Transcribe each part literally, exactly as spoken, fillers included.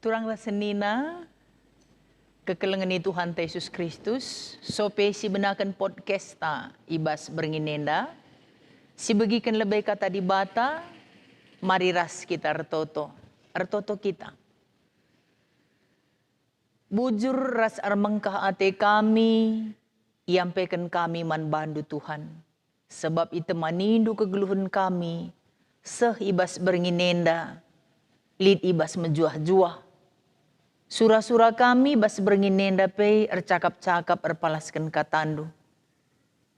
Turang ras senina, kekelengen Tuhanta Yesus Kristus, sope sibenaken podcasta i bas berngi enda, sibegiken lebe Kata Dibata, mari ras kita ertoto. Ertoto kita. Bujur ras ermengkah ate kami, iampeken kami man baNdu, Tuhan. Sebab itemanindu kegeluhen kami, seh i bas berngi enda, lit i bas mejuah-juah. Sura-sura kami bas berngi enda pe ercakap-cakap erpalasken katandu.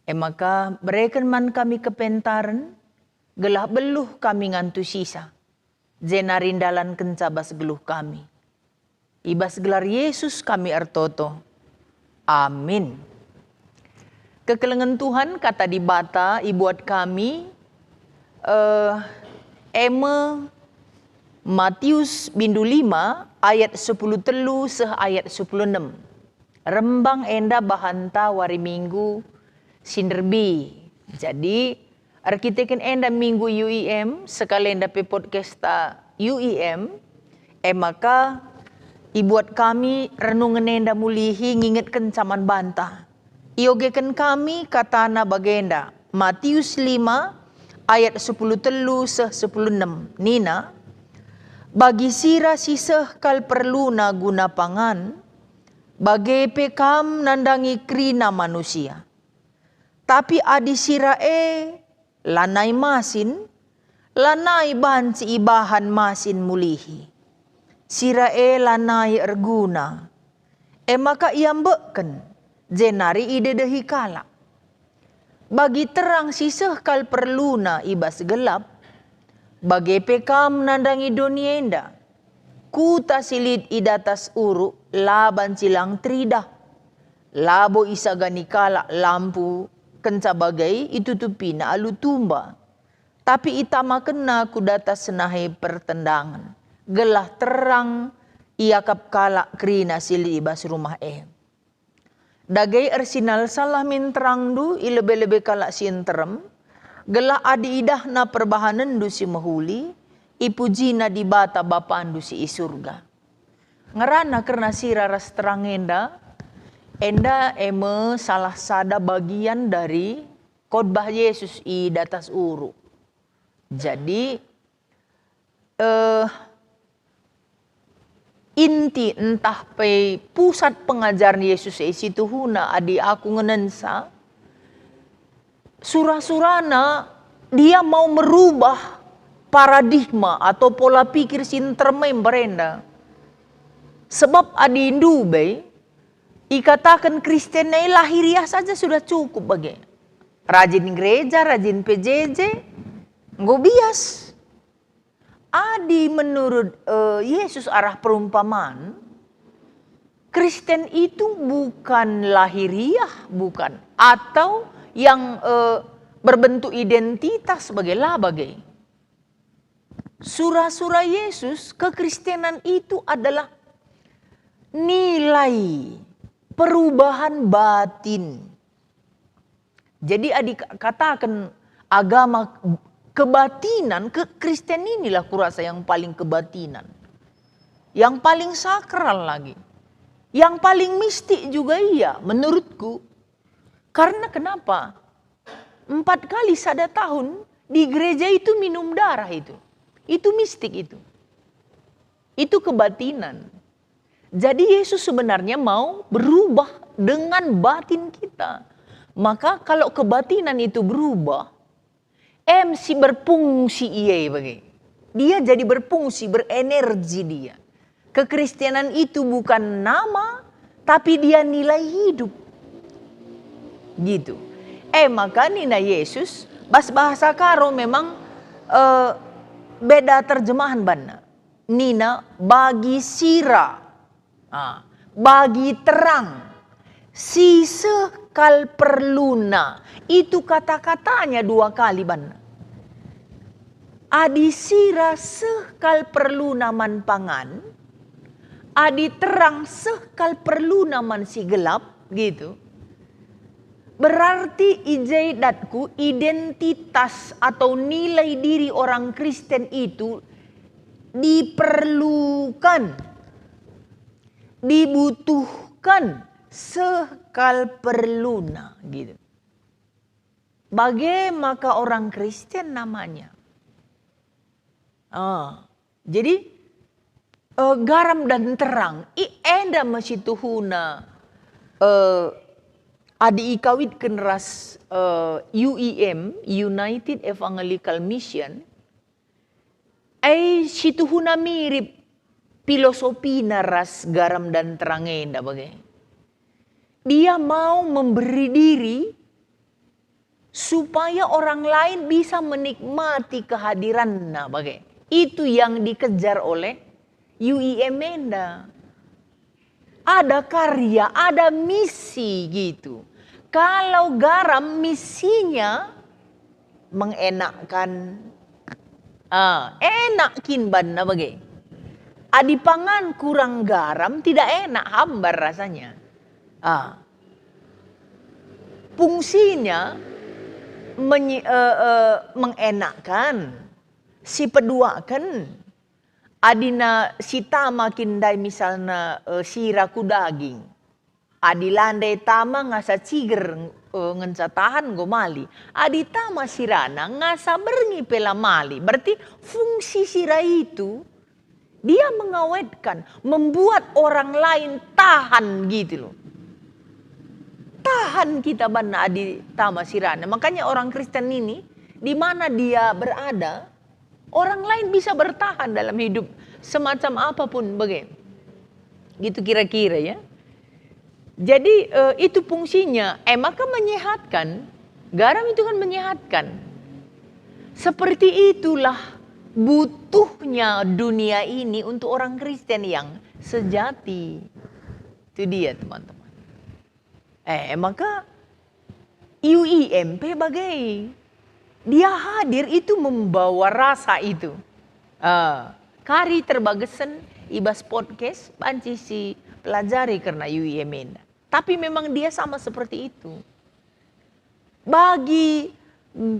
E maka bereken man kami kepentaren, gelah beluh kami ngantusisa, jenari ndalankenca bas geluh kami. I bas gelar Yesus kami ertoto. Amin. Kekelengen Tuhan, Kata Dibata ibuat kami, eh, e me Matius bindu lima ayat sepuluh telu seh ayat sepuluh enem. Rembang enda bahanta wari Minggu si nderbi. Jadi, erkiteken enda Minggu U I M, sekalenda pe podcasta U I M, e maka ibuat kami renungen enda mulihi ngingetkenca man banta. Iogeken kami katana bagenda, Matius lima ayat sepuluh telu seh sepuluh enem, nina, "Bagi sira si seh kal perluna guna pangan, bage pe kam nandangi kerina manusia. Tapi adi sira e lanai masin, lanai banci ibahan masin mulihi. Sira e lanai erguna, e maka iambekken, jenari idedehi kalak. Bagi terang si seh kal perluna i bas gelap, bage pe kam nandangi doni enda. Kuta si lit i datas uruk la banci lang teridah. Labo isagani kalak lampu kenca bage itutupina alu tumba, tapi itamakenna ku datas senahe pertendangen, gelah terang iakap kalak kerina si lit i bas rumah e. Dage ersinalsalah min terangndu i lebe-lebe kalak si nterem, gelah adi idahna perbahanenndu si mehuli, ipujina Dibata Bapandu si i Surga." Ngerana kerna sira ras terang enda, enda e me salah sada bagian dari khotbah Yesus i datas uruk. Jadi, eh, inti ntah pe pusat pengajaren Yesus e situhuna adi aku ngenensa, sura-surana dia mau merubah paradigma atau pola pikir si nterem e mbarenda. Sebab adi ndube, ikataken Kristen e lahiriah saja sudah cukup bage. Rajin gereja, rajin P J J, enggo bias. Adi menurut, eh, Yesus arah perumpaman, Kristen itu bukan lahiriah, bukan, atau yang, eh, berbentuk identitas sebagai la bage. Sura-sura Yesus, kekristenan itu adalah nilai perubahan batin. Jadi, adi ka-, kataken agama kebatinan, ke-, Kristen inilah kurasa yang paling kebatinan. Yang paling sakral lagi. Yang paling mistik juga ia, menurutku. Karena kenapa? Empat kali sada tahun di gereja itu minum darah itu. Itu mistik itu. Itu kebatinan. Jadi Yesus sebenarnya mau berubah dengan batin kita. Maka kalau kebatinan itu berubah, em si berfungsi ia bagi. Dia jadi berfungsi, berenergi dia. Kekristenan itu bukan nama, tapi dia nilai hidup. Gitu. Eh, maka nina Yesus, bas bahasa Karo memang, eh, beda terjemahan banna. Nina, "Bagi sira." Ah, bagi terang. Si seh kal perluna. Itu kata-katanya dua kali banna. Adi sira seh kal perluna man pangan, adi terang seh kal perluna man si gelap, gitu. Berarti i je datku identitas atau nilai diri orang Kristen itu diperlukan. dibutuhkan seh kal perluna, gitu. Bage maka orang Kristen namanya. Ah, jadi, eh, garam dan terang, i enda me situhuna, eh, adi ikawitken ras, eh, U E M, United Evangelical Mission, ai situhuna mirip filosofina ras garam dan terang enda bage. Dia mau memberi diri supaya orang lain bisa menikmati kehadiranna bage. Itu yang dikejar oleh U E M enda. Ada karya, ada misi gitu. Kalau garam misinya mengenakkan, ah, enak kin banna bage. Adi pangan kurang garam, tidak enak, hambar rasanya. Ah. Fungsinya menye-, eh, eh, mengenakkan, sipeduaken. Adina sitama kin ndai misalna, eh, sira ku daging. Adi la ndai tama ngasa ciger, eh, ngenca tahan enggo mali. Adi tama sirana ngasa berngi pe la mali. Berarti fungsi sira itu dia mengawetkan, membuat orang lain tahan gitu loh. Tahan kita banna adi tama sirana. Makanya orang Kristen ini, di mana dia berada, orang lain bisa bertahan dalam hidup semacam apapun bage. Gitu kira-kira ya. Jadi, eh, itu fungsinya. Eh, maka menyehatkan, garam itu kan menyehatkan. Seperti itulah butuhnya dunia ini untuk orang Kristen yang sejati. Itu dia, teman-teman. Eh, maka U E M pe bage. Dia hadir itu membawa rasa itu. Ah, kari terbagesen i bas podcast banci sipelajari kerna U E M enda. Tapi memang dia sama seperti itu. Bagi,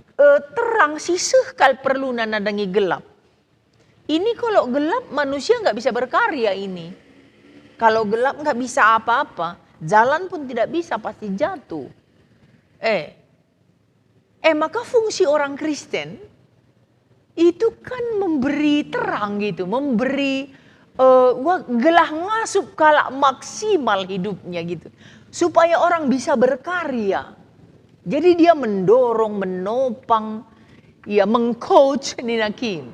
eh, terang si seh kal perluna nandangi gelap. Ini kalau gelap, manusia nggak bisa berkarya ini. Kalau gelap, nggak bisa apa-apa. Jalan pun tidak bisa, pasti jatuh. Eh, eh, maka fungsi orang Kristen itu kan memberi terang gitu, memberi, eh, wa-, gelah ngasup kalak maksimal hidupnya gitu. Supaya orang bisa berkarya. Jadi dia mendorong, menopang, ya, mengcoach nina kin.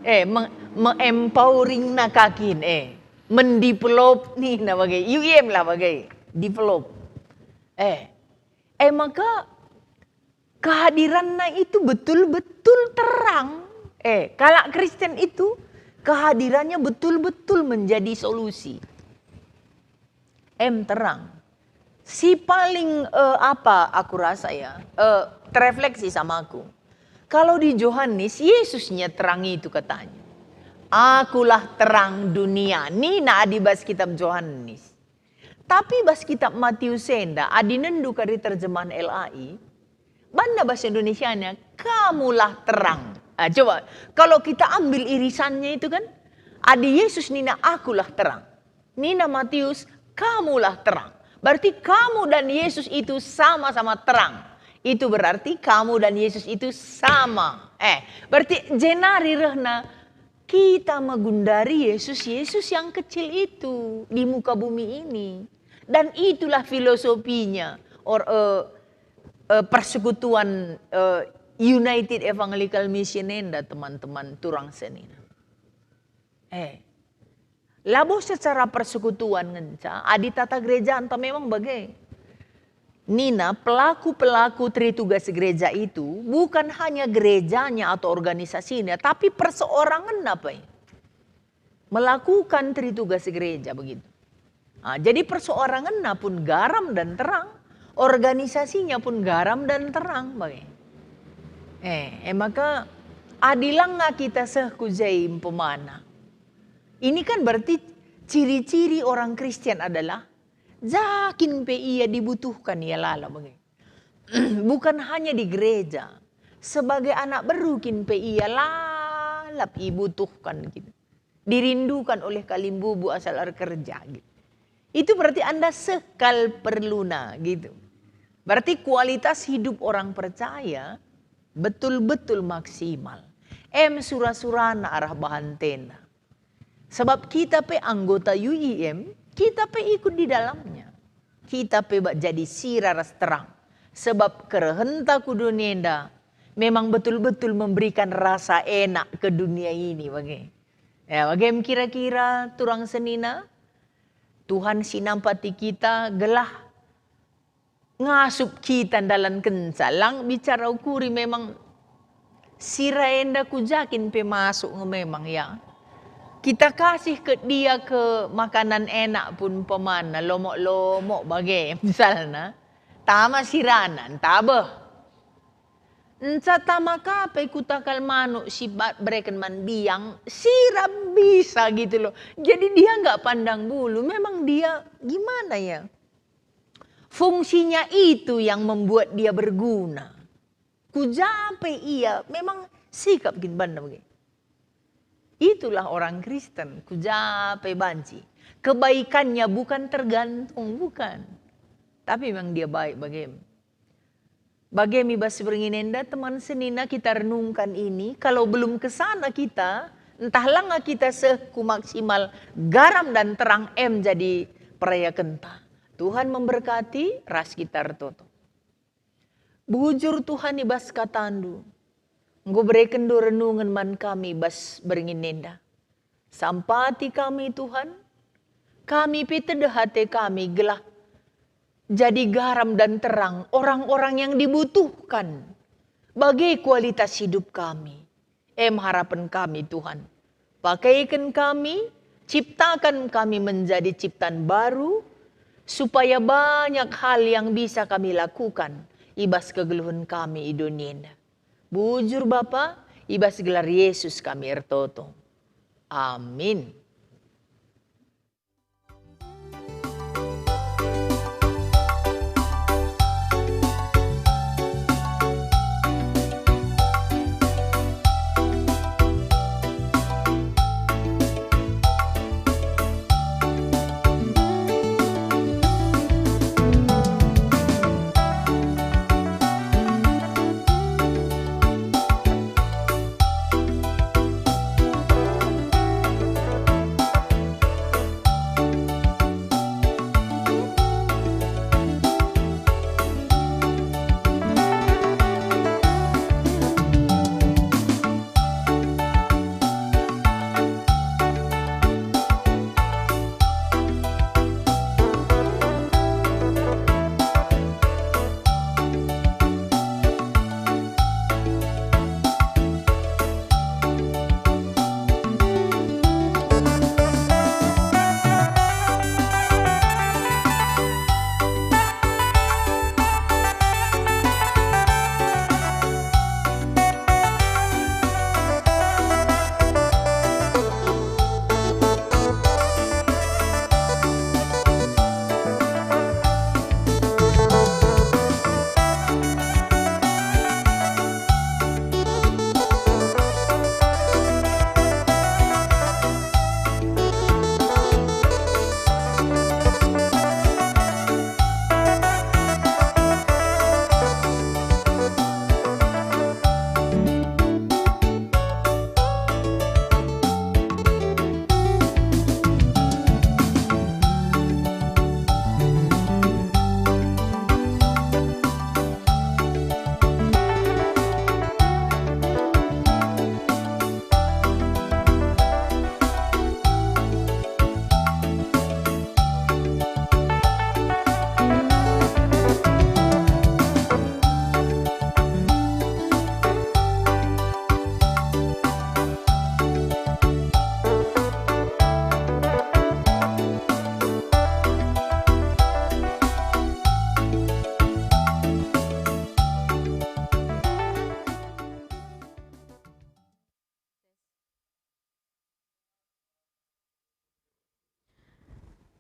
Eh, me-, me-empowering na ka kin, eh. Mendevelop nina bage. U E M lah bage. Develop. Eh. Eh, maka kehadiranna itu betul-betul terang. Eh, kalak Kristen itu kehadirannya betul-betul menjadi solusi. Em terang. Si paling, eh, apa aku rasa ya, eh, terefleksi sama aku. Kalau di Johanes, Yesusnya terang itu katanya. "Akulah terang dunia," nina adi bas kitab Johanes. Tapi bas kitab Matius enda, adi nendu kari terjemahan L A I, banna bahasa Indonesianya, "Kamulah terang." Ah, coba, kalau kita ambil irisannya itu kan, adi Yesus nina, "Akulah terang." Nina Matius, "Kamulah terang." Berarti kamu dan Yesus itu sama-sama terang. Itu berarti kamu dan Yesus itu sama. Eh, berarti jenari rehna kita megundari Yesus, Yesus yang kecil itu di muka bumi ini. Dan itulah filosofinya, or, eh, eh, persekutuan, eh, United Evangelical Mission enda, teman-teman turang senina. Eh, labo secara persekutuan ngenca, adi tata gereja enta memang bage. Nina, pelaku-pelaku tritugas gereja itu bukan hanya gerejanya atau organisasinya, tapi perseorangenna pe melakukan tritugas gereja begitu. Ah, jadi perseorangenna pun garam dan terang, organisasinya pun garam dan terang bage. Eh, eh, maka adi langa kita seh ku je umpamana. Ini kan berarti ciri-ciri orang Kristen adalah ja kin pe ia dibutuhkan ia lalap bage. Bukan hanya di gereja, sebagai anak beru kin pe ia lalap ibutuhkan gitu. Dirindukan oleh kalimbubu asal erkerja gitu. Itu berarti Anda seh kal perluna, gitu. Berarti kualitas hidup orang percaya betul-betul maksimal. Em sura-surana arah bahantena. Sebab kita pe anggota U I M, kita pe ikut di dalamnya. Kita pe bak jadi sira ras terang. Sebab kerehenta ku dunia enda memang betul-betul memberikan rasa enak ke dunia ini, bage. Ya, bage kira-kira turang senina, Tuhan si nampati kita gelah ngasup kita ndalankenca, lang bicara ukuri memang sira enda ku ja kin pe masuk nge memang, ya. Kita kasih ke dia ke makanan enak pun umpamana, lomok-lomok bage, misalna. Tama sirana, ntabeh. Nca tama ka pe kuta kal manuk si ba-, bereken man biang, sira bisa gitu loh. Jadi dia nggak pandang bulu, memang dia gimana ya? Fungsinya itu yang membuat dia berguna. Ku ja pe ia memang sikap kin banna bage. Itulah orang Kristen, ku ja pe banci. Kebaikannya bukan tergantung, bukan. Tapi memang dia baik bage. Bage mi bas berengi enda, teman senina, kita renungkan ini, kalau belum ke sana kita, ntah langa kita seh ku maksimal garam dan terang em jadi perayakenNa. Tuhan memberkati ras kita ertoto. Bujur Tuhan i bas kataNdu, enggo berekenNdu renungen man kami bas berengi enda. Sampati kami, Tuhan. Kami pe tedeh ate kami gelah jadi garam dan terang orang-orang yang dibutuhkan. Bage kualitas hidup kami. Em harapen kami, Tuhan. Pakaiken kami, ciptakan kami menjadi ciptaan baru, supaya banyak hal yang bisa kami lakukan i bas kegeluhen kami i dunia enda. Bujur Bapa, i bas gelar Yesus kami ertoto. Amin.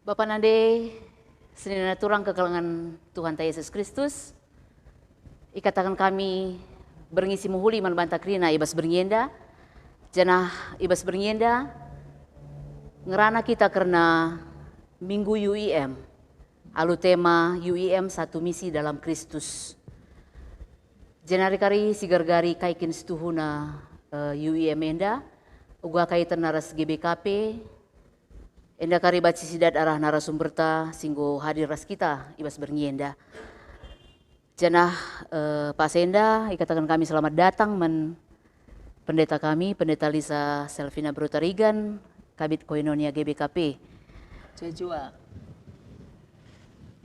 Bapa nande, senina turang kekelengen Tuhanta Yesus Kristus, ikataken kami berngi si mehuli man banta kerina i bas berngi enda, janah i bas berngi enda ngerana kita kerna Minggu U I M, alu tema U I M satu misi dalam Kristus. Jenari kari sigargari kai kin situhuna, eh, U I M enda, uga kai itenna ras G B K P, enda kari banci sidat arah narasumberta si enggo hadir ras kita i bas berngi enda. Janah, eh, pas enda ikataken kami selamat datang man pendeta kami, Pendeta Lisa Selvina Brutarigan, Kabid Koinonia G B K P. Jua-jua.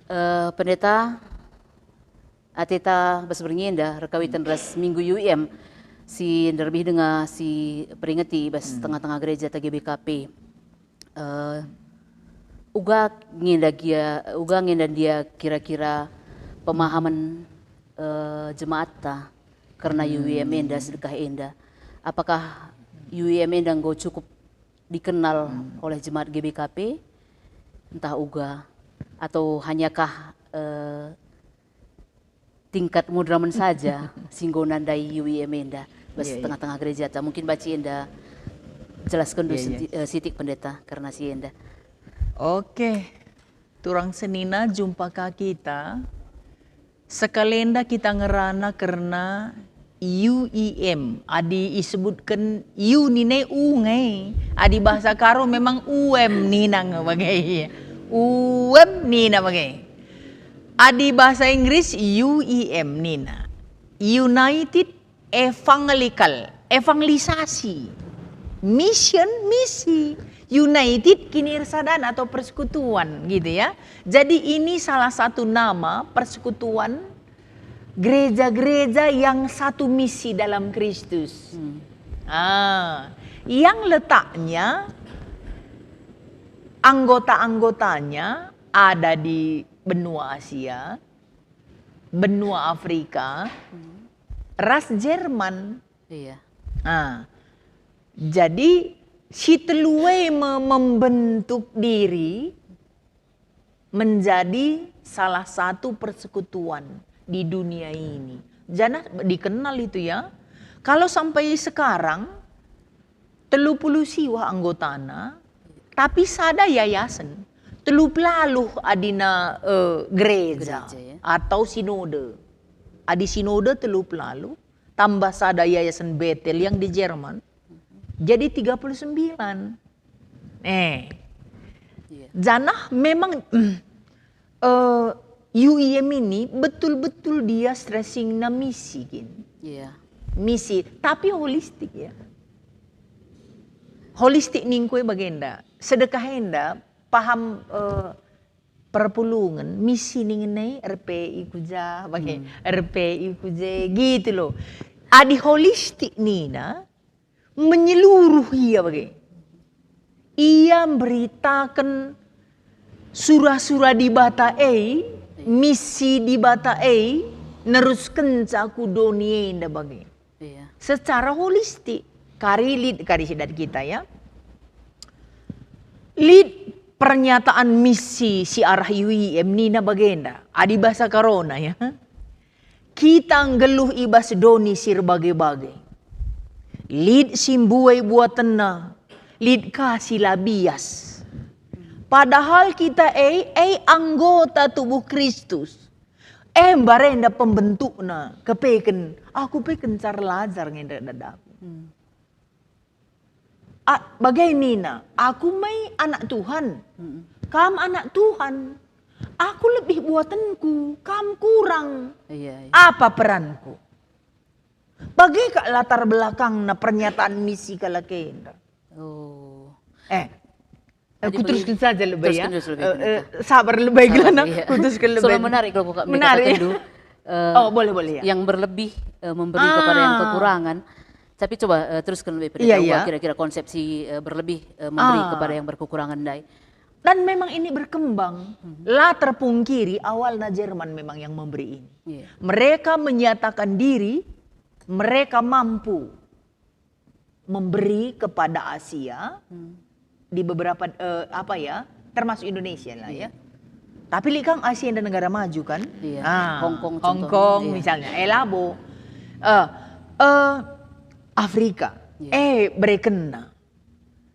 Eh, Pendeta, ateta bas berngi enda erkawiten ras Minggu U I M si nderbih denga si peringeti bas tengah-tengah gereja ata G B K P. Eh, uga nge enda gia, uga nge enda ndia kira-kira pemahamen, eh, jemaatta kerna U I M enda, sedekah enda? Apakah U I M enda enggo cukup dikenal oleh jemaat G B K P? Entah uga, atau hanyakah, eh, tingkat mudramen saja si enggo nandai U I M enda bas tengah-tengah gereja ata? Mungkin banci enda jelasken dulu senti-, eh, sitik, Pendeta, kerna si enda. Oke, turang senina, jumpa ka kita. Sekalenda kita ngerana kerna U I M. Adi isebutken U nina e u nge. Adi bahasa Karo memang U M nina nge bage. U M nina bage. Adi bahasa Inggris U E M nina. United Evangelical, evangelisasi, mission, misi, united, kinirsadan atau persekutuan, gitu ya. Jadi ini salah satu nama persekutuan gereja-gereja yang satu misi dalam Kristus. Ah, yang letaknya anggota-anggotanya ada di benua Asia, benua Afrika, ras Jerman. Iya. Ah, jadi si telu e me-, membentuk diri menjadi salah satu persekutuan di dunia ini. Janah dikenal itu ya. Kalau sampai sekarang, telu puluh siwah anggotana, tapi sada yayasen. Telu pelaluh adina, eh, gereja atau sinode. Adi sinode telu pelaluh, tambah sada yayasen Betel yang di Jerman, jadi tiga puluh sembilan. Eh. Iya. Janah memang, eh, U I M ini betul-betul dia stressingna misi kin. Iya. Misi, tapi holistik ya. Holistik ningku e bagenda. Sedekah enda paham, eh, perpulungen, misi ningen e R P I ku ja, bage, R P I ku je, gitu loh. Adi holistik nina, menyeluruh ia bage. Ia mberitaken sura-sura Dibata e, misi Dibata e, neruskenca ku doni enda bage. Iya. Secara holistik, kari lit kari sidat kita ya. Lit pernyataan misi si arah U I M nina bagenda, adi bahasa Karona ya. Kita nggeluh i bas doni si erbage-bage. Lit si mbuai buatenna, lit ka si la bias. Padahal kita e, e anggota tubuh Kristus. E mbarenda pembentukna, kepeken, aku pe kenca erlajar nge nda dadaku. Hmm. A, bage nina, aku me anak Tuhan, kam anak Tuhan, aku lebih buatenku, kam kurang. Iya, iya. Apa peranku? Bage kak latar belakangna pernyataan misi kalak enda? Oh. Eh, eh, terusken saja lebe ya. Terusken lebe, eh, sabar lebe gelana, iya. Kuterusken lebe. Soalnya menarik kalau buka menarik. Eh, oh, boleh, boleh ya. Yang berlebih, eh, memberi kepada yang kekurangan. Tapi coba, eh, terusken lebe, iya, iya. Kira-kira konsepsi, eh, berlebih, eh, memberi kepada yang berkekurangan ndai. Dan memang ini berkembang. La terpungkiri awalnya Jerman memang yang memberi ini. Iya. Mereka menyatakan diri, mereka mampu memberi kepada Asia di beberapa, eh, apa ya, termasuk Indonesia lah ya. Tapi lit kang Asia dan negara maju kan? Iya. Ah, Hong Kong Hong contohnya, Kong iya. Misalnya, eh labo. Eh, eh, Afrika, iya. Eh, berekenna.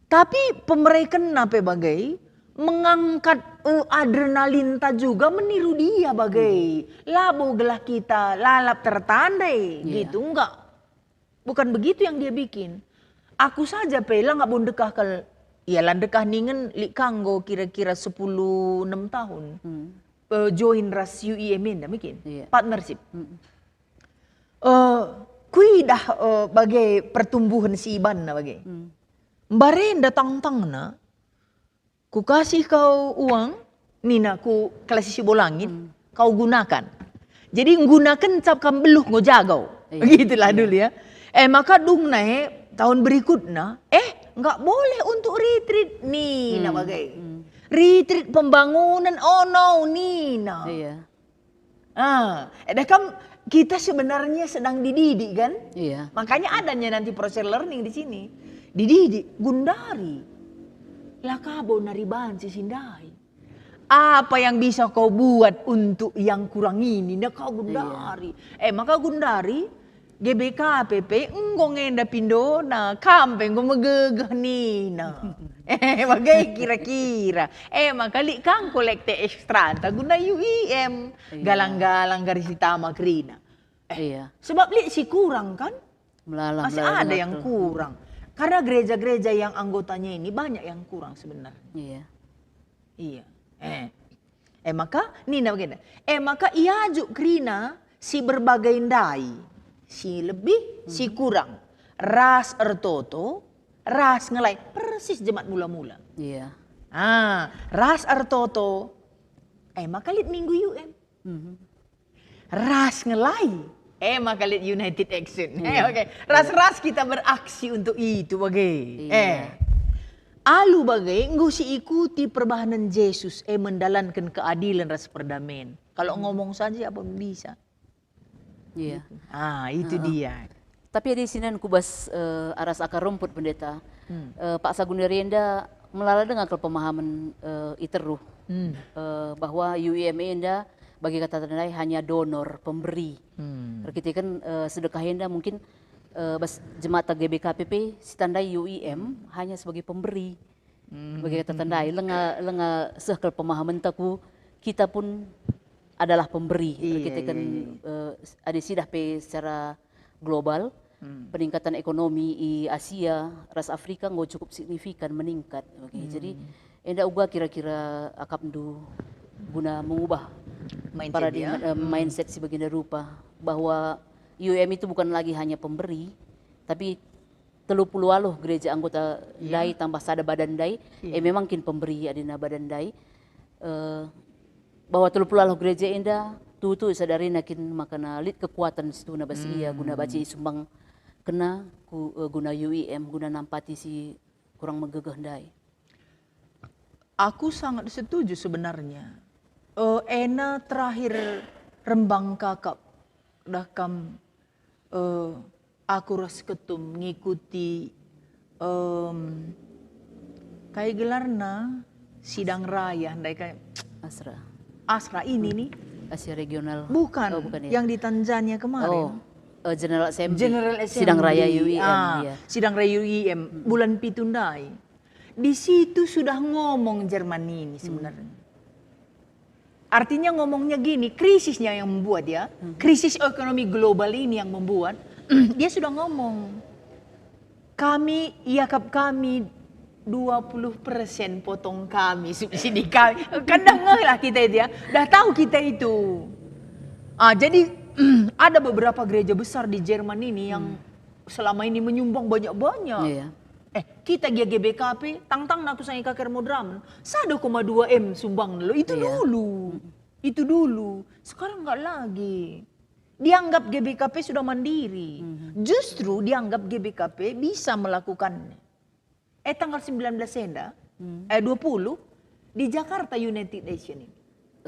Tapi pemerekenna pe bage, mengangkat, eh, adrenalinta juga meniru dia bage. Labo gelah kita lalap tertandai, Iya. gitu, enggak. Bukan begitu yang dia bikin. Aku saja pe la ngabo ndekah kal, ya la ndekah ningen lit ka enggo kira-kira sepuluh enem tahun. Hmm. Eh, join ras U I M enda mungkin. Iya. Partnership. Hmm. Eh, kuidah, eh, bage pertumbuhan si ibanna bage. Hmm. Mbarenda tangtangna, "Kukasih kau uang," nina, "ku kalasi sibo langit, Hmm. kau gunakan." Jadi nggunaken cap kam beluh ngo jagau. Iya. Begitulah Iya. dulu ya. Eh, maka dung nae tahun berikutna, "Eh, nggak boleh untuk retreat," nina Hmm. bage. Hmm. "Retreat pembangunan, oh no," nina. Iya. Ah, dah kam kita sebenarnya sedang dididik kan? Iya. Makanya adanya nanti proses learning di sini. Dididik, gundari. La kabo nari banci sindai. Apa yang bisa kau buat untuk yang kurang ini? Nah, kau gundari. Iya. Eh, maka gundari, G B K P P enggo nge enda pindona, kam pe enggo megegeh nina. Eh, bage kira-kira. Eh, maka lit ka enggo lekte ekstranta guna U I M. Iya. Galang-galang gari si tama kerina. Eh, Iya. sebab lit si kurang kan? Melala, Masih melala ada yang gelap tuh. kurang. Karena gereja-gereja yang anggotanya ini banyak yang kurang sebenarnya. Iya. Iya. Eh. Eh, maka nina bagenda. Eh, maka iajuk kerina si berbagai ndai, si lebih, si Hmm. kurang, ras ertoto, ras ngelai, persis jemaat mula-mula. Iya. Ah, ras ertoto. Eh, maka lit minggu U M. Mhm. Ras ngelai. Eh, maka lit United Action. Eh, Iya. oke. Ras-ras kita beraksi untuk itu bage. Iya. Eh. Alu bage enggo si ikuti perbahanen Jesus, eh, mendalanken keadilen ras perdamen. Kalau Hmm. ngomong saja apa bisa. Iya. Ah, itu Heeh. dia. Tapi adi sinen kubas, eh, aras akar rumput, Pendeta. Hmm. Eh, paksa gundari enda melala denga kal pemahamen, eh, i teruh. Hmm. Eh, bahwa U I M enda bagi kata tandai hanya donor, pemberi. Hmm. Erkiteken, eh, sedekah enda mungkin, eh, bas jemaat G B K P P si tandai U I M hanya sebagai pemberi. Hmm. Bagi kata tandai, lenga, lenga seh kal pemahamenta ku kita pun adalah pemberi. Iya, Erkiteken, iya, iya. eh, adi sidah pe secara global, Hmm. peningkatan ekonomi i Asia ras Afrika enggo cukup signifikan meningkat. Oke, Hmm. jadi enda uga kira-kira akapndu guna mengubah Mindset, paradigma, ya? eh, Hmm. mindset si bagenda rupa, bahwa U M itu bukan lagi hanya pemberi, tapi telu puluh waluh gereja anggota Iya. ndai tambah sada badan ndai, Iya. eh, memang kin pemberi adina badan ndai. Eh, bahwa telu puluh waluh gereja enda tutu isadarina kin makana lit kekuatan situhuna bas ia Hmm. guna banci isumbangkenna ku, eh, guna U I M, guna nampati si kurang megegeh ndai. Aku sangat setuju sebenarnya. Eh, ena terakhir rembang kakap dah kam, eh, aku ras ketum ngikuti, em, kai gelarna sidang raya ndai kai Asra. Asra ini nih. Asia Regional. Bukan, Oh, bukan ya. yang di Tanzania kemarin. Oh, eh, General Assembly. General Assembly. Sidang Raya U I M, Ah, iya. sidang raya U I M bulan pitu ndai. Di situ sudah ngomong Jerman ini sebenarnya. Artinya ngomongnya gini, krisisnya yang membuat ya, Hmm. krisis ekonomi global ini yang membuat dia sudah ngomong, "Kami, iakap kami dua puluh persen potong kami, subsidi kami." Kan dah ngeh lah kita itu ya, dah tahu kita itu. Ah, jadi ada beberapa gereja besar di Jerman ini yang Hmm. selama ini menyumbang banyak-banyak. Iya. Eh, kita gia G B K P, tangtangna aku sanga i ka Kermode Ramen, sada koma dua M sumbang lo. Itu Iya. dulu. Mm-mm. Itu dulu. Sekarang nggak lagi. Dianggap G B K P sudah mandiri. Mhm. Justru dianggap G B K P bisa melakukannya. Eh, tanggal sembilan belas enda, Hmm. eh, dua puluh, di Jakarta United Nation ini.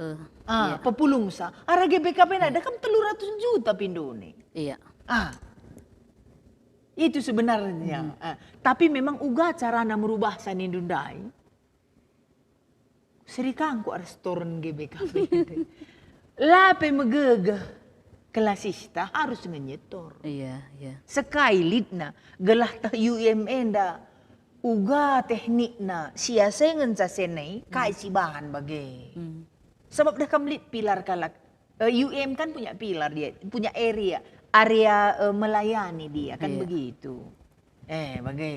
Eh, Ah, iya. pepulungsa. Arah G B K P nada kan telu ratus juta pindone. Iya. Ah. Itu sebenarnya. Hmm. Ah, tapi memang uga carana merubah sanindu ndai. Serikangku arah setoren G B K P. La pe megegeh kelasista harus ngenyetor. Iya, iya. Sekai litna gelah teh U M enda Uga teknikna, si asa ngenca senai, kai si bahan bage. Hmm. Sebab dah kam lit pilar kalak. Eh, U M kan punya pilar dia, punya area, area, eh, melayani dia, kan Iya. begitu. Eh, bage.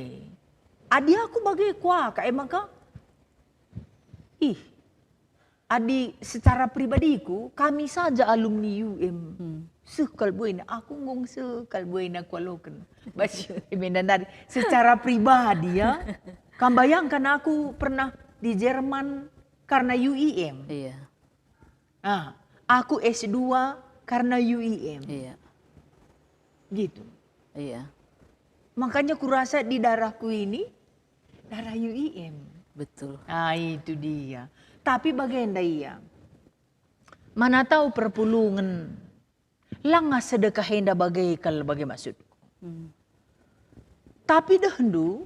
Adi aku bage kuaka, emang ka? Ih, adi secara pribadiku, kami saja alumni U M. Hmm. Seh kal buena, aku nggong seh kal buena kualoken. Bas U M enda nari. Secara pribadi ya, kam bayangkan aku pernah di Jerman karena U I M. Iya. Ah, aku S dua karena U I M. Iya. Gitu. Iya. Makanya kurasa di darahku ini, darah U I M. Betul. Ah, itu dia. Tapi bagenda ia. Mana tahu perpulungen. Langa sedekah enda bage kal bage maksudku. Hmm. Tapi dehndu,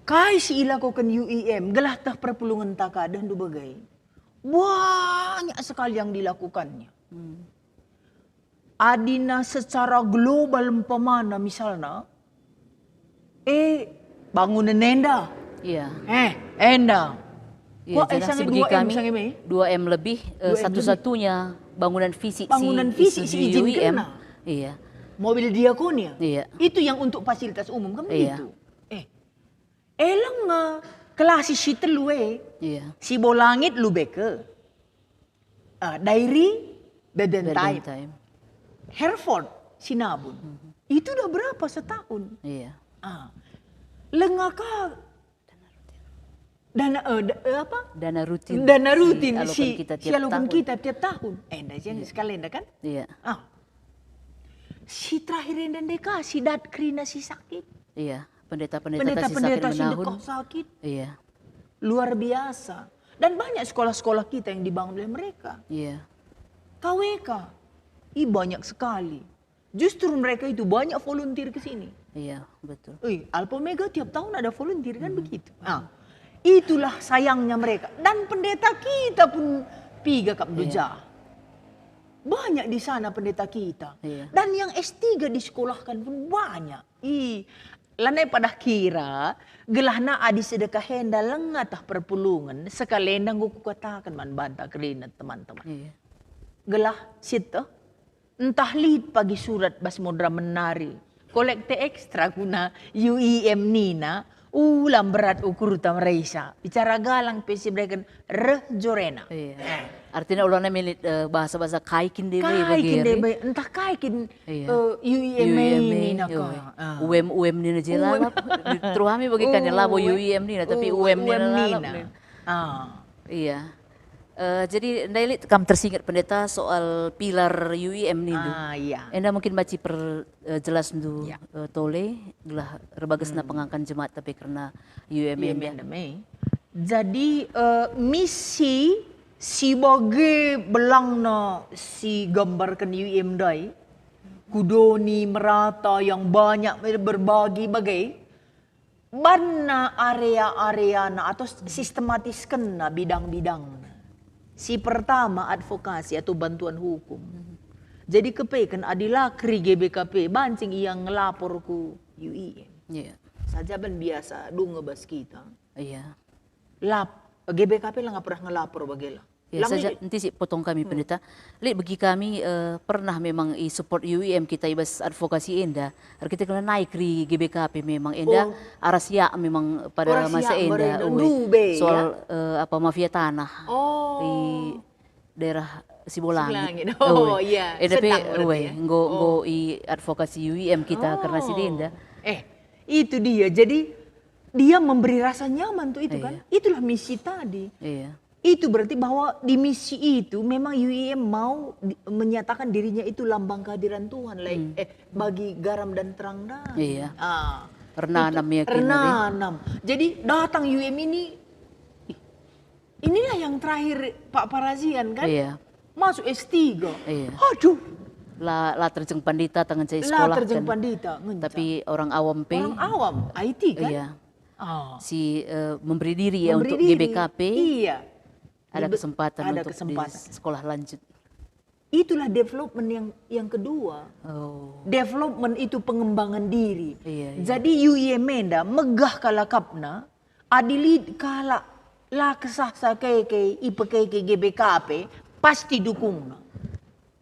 kai si ilakoken U I M, gelah teh perpulungenta ka dehndu bage. Banyak sekali yang dilakukannya. Hmm. Adina secara global umpamana misalna, eh, bangunen enda. Iya. Eh, enda. Iya, Wah, eh, jelas sange bagi dua M, kami, sange me? Dua M lebih, eh, Dua M lebih. satu-satunya bangunan fisik Bangunan si fisik si izinkan. izinkanna. Iya. Mobil diakonia. Iya. Itu yang untuk fasilitas umum, kan Iya. begitu? Eh, eleng, eh, kelasi si telu, eh. Iya. Sibolangit Lubeke. Ah, Dairi, Bedentime. Bedentime. Hereford, Sinabun. Mhm. Itu udah berapa setahun? Iya. Ah. Lengaka dana, eh, da-, eh, apa? Dana rutin Dana si rutin aloken si, kita si tiap aloken tahun. kita tiap tahun. Eh, enda sian Iya. sekali enda kan? Iya. Ah. Si terakhir enda ndeka, si dat kerina si sakit. Iya, pendeta-pendeta tadi si sakit Pendeta-pendeta si menahun. dekoh sakit. Iya. Luar biasa. Dan banyak sekolah-sekolah kita yang dibangun oleh mereka. Iya. K W K. Ih, banyak sekali. Justru mereka itu banyak volunteer ke sini. Iya, betul. Ih, Alpha Omega tiap tahun ada volunteer kan Mhm. begitu. Nah, itulah sayangnya mereka. Dan pendeta kita pun piga kap Iya. doja. Banyak di sana pendeta kita. Iya. Dan yang S tiga disekolahkan pun banyak. Ih, lanai padah kira, gelahna adi sedekah enda langa tah perpulungen, sekalenda enggo kukataken man banta kerina, teman-teman. Iya. Gelah sieteh, ntah lit pagi surat bas moderamen nari, kolekte ekstra guna U I M nina, ulang berat ukurta meresa. Bicara galang pe sibereken reh jorena. Iya. Eh. Artina ulana milit, eh, bahasa-bahasa kai kin debe Kai bagi kin ari. debe, entah kai kin, Iya. eh, U I M U I M nina iya. ka. Ah. U M, U M nina je U M. lalap. Terus kami bagi kan Oh, labo U M. U I M nina, tapi Oh, U M nina U M lalap nina. nih. Ah. Iya. Eh, jadi ndai lit kam tersinget pendeta soal pilar U I M nindu. Ah, iya. Enda mungkin banci per, eh, jelasndu, Iya. eh, tole, gelah erbagesna Hmm. pengangkan jemaat tapi kerna U I M U I M enda. enda me. Jadi, eh, misi si bage belangna si gambarken U I M ndai, ku doni merata yang banyak berbagi bage, banna area-areana atau s-, sistematiskenna bidang-bidangna. Si pertama advokasi atau bantuan hukum. Mhm. Jadi kepeken adi la keri G B K P banci ia ngelapor ku U I M. Iya. Saja ben biasa dunge bas kita. Iya. Lap, G B K P langa pernah ngelapor bagela. Ya, Lang saja lit. enti si potong kami, Hmm. Pendeta. Lit bagi kami, eh, pernah memang i support U I M kita i bas advokasi enda. Erkiteken nai keri G B K P memang enda Oh. arah siak memang pada Arah masa siak enda, mereka. Uwe. Ndube, Soal, ya? eh, apa, mafia tanah Oh. i daerah Sibolangit. Sibolangit. Oh, Oh, iya. Enda pe, Sedang berarti, uwe, ya? enggo, Oh. enggo i advokasi U I M kita karena si Oh. enda. Eh, itu dia. Jadi, dia memberi rasa nyaman tuh itu Iya. kan. Itulah misi tadi. Iya. Itu berarti bahwa di misi itu memang U I M mau di-, menyatakan dirinya itu lambang kehadiran Tuhan, like, Hmm. eh, bagi garam dan terang dan. Iya. Ah, Renanam itu ya, Kina, deh. renanam. Jadi datang U I M ini, ih, inilah yang terakhir Pak Parazian kan? Iya. Masuk S tiga. Iya. Aduh. La, la terjeng pandita tangan cai La sekolah terjeng kan. pandita, ngenca. Tapi orang awam pe. Orang awam, I T kan? Iya. Ah. Si, eh, memberi diri ya Memberi untuk diri. G B K P. Iya. Ada Dibe-, kesempatan ada untuk kesempatan. di sekolah lanjut. Itulah development yang yang kedua. Oh. Development itu pengembangan diri. Iya, iya. Jadi U I M enda megah kal akapna, adi lit kalak la kesah sakeke ipekeke G B K P, pasti dukungna.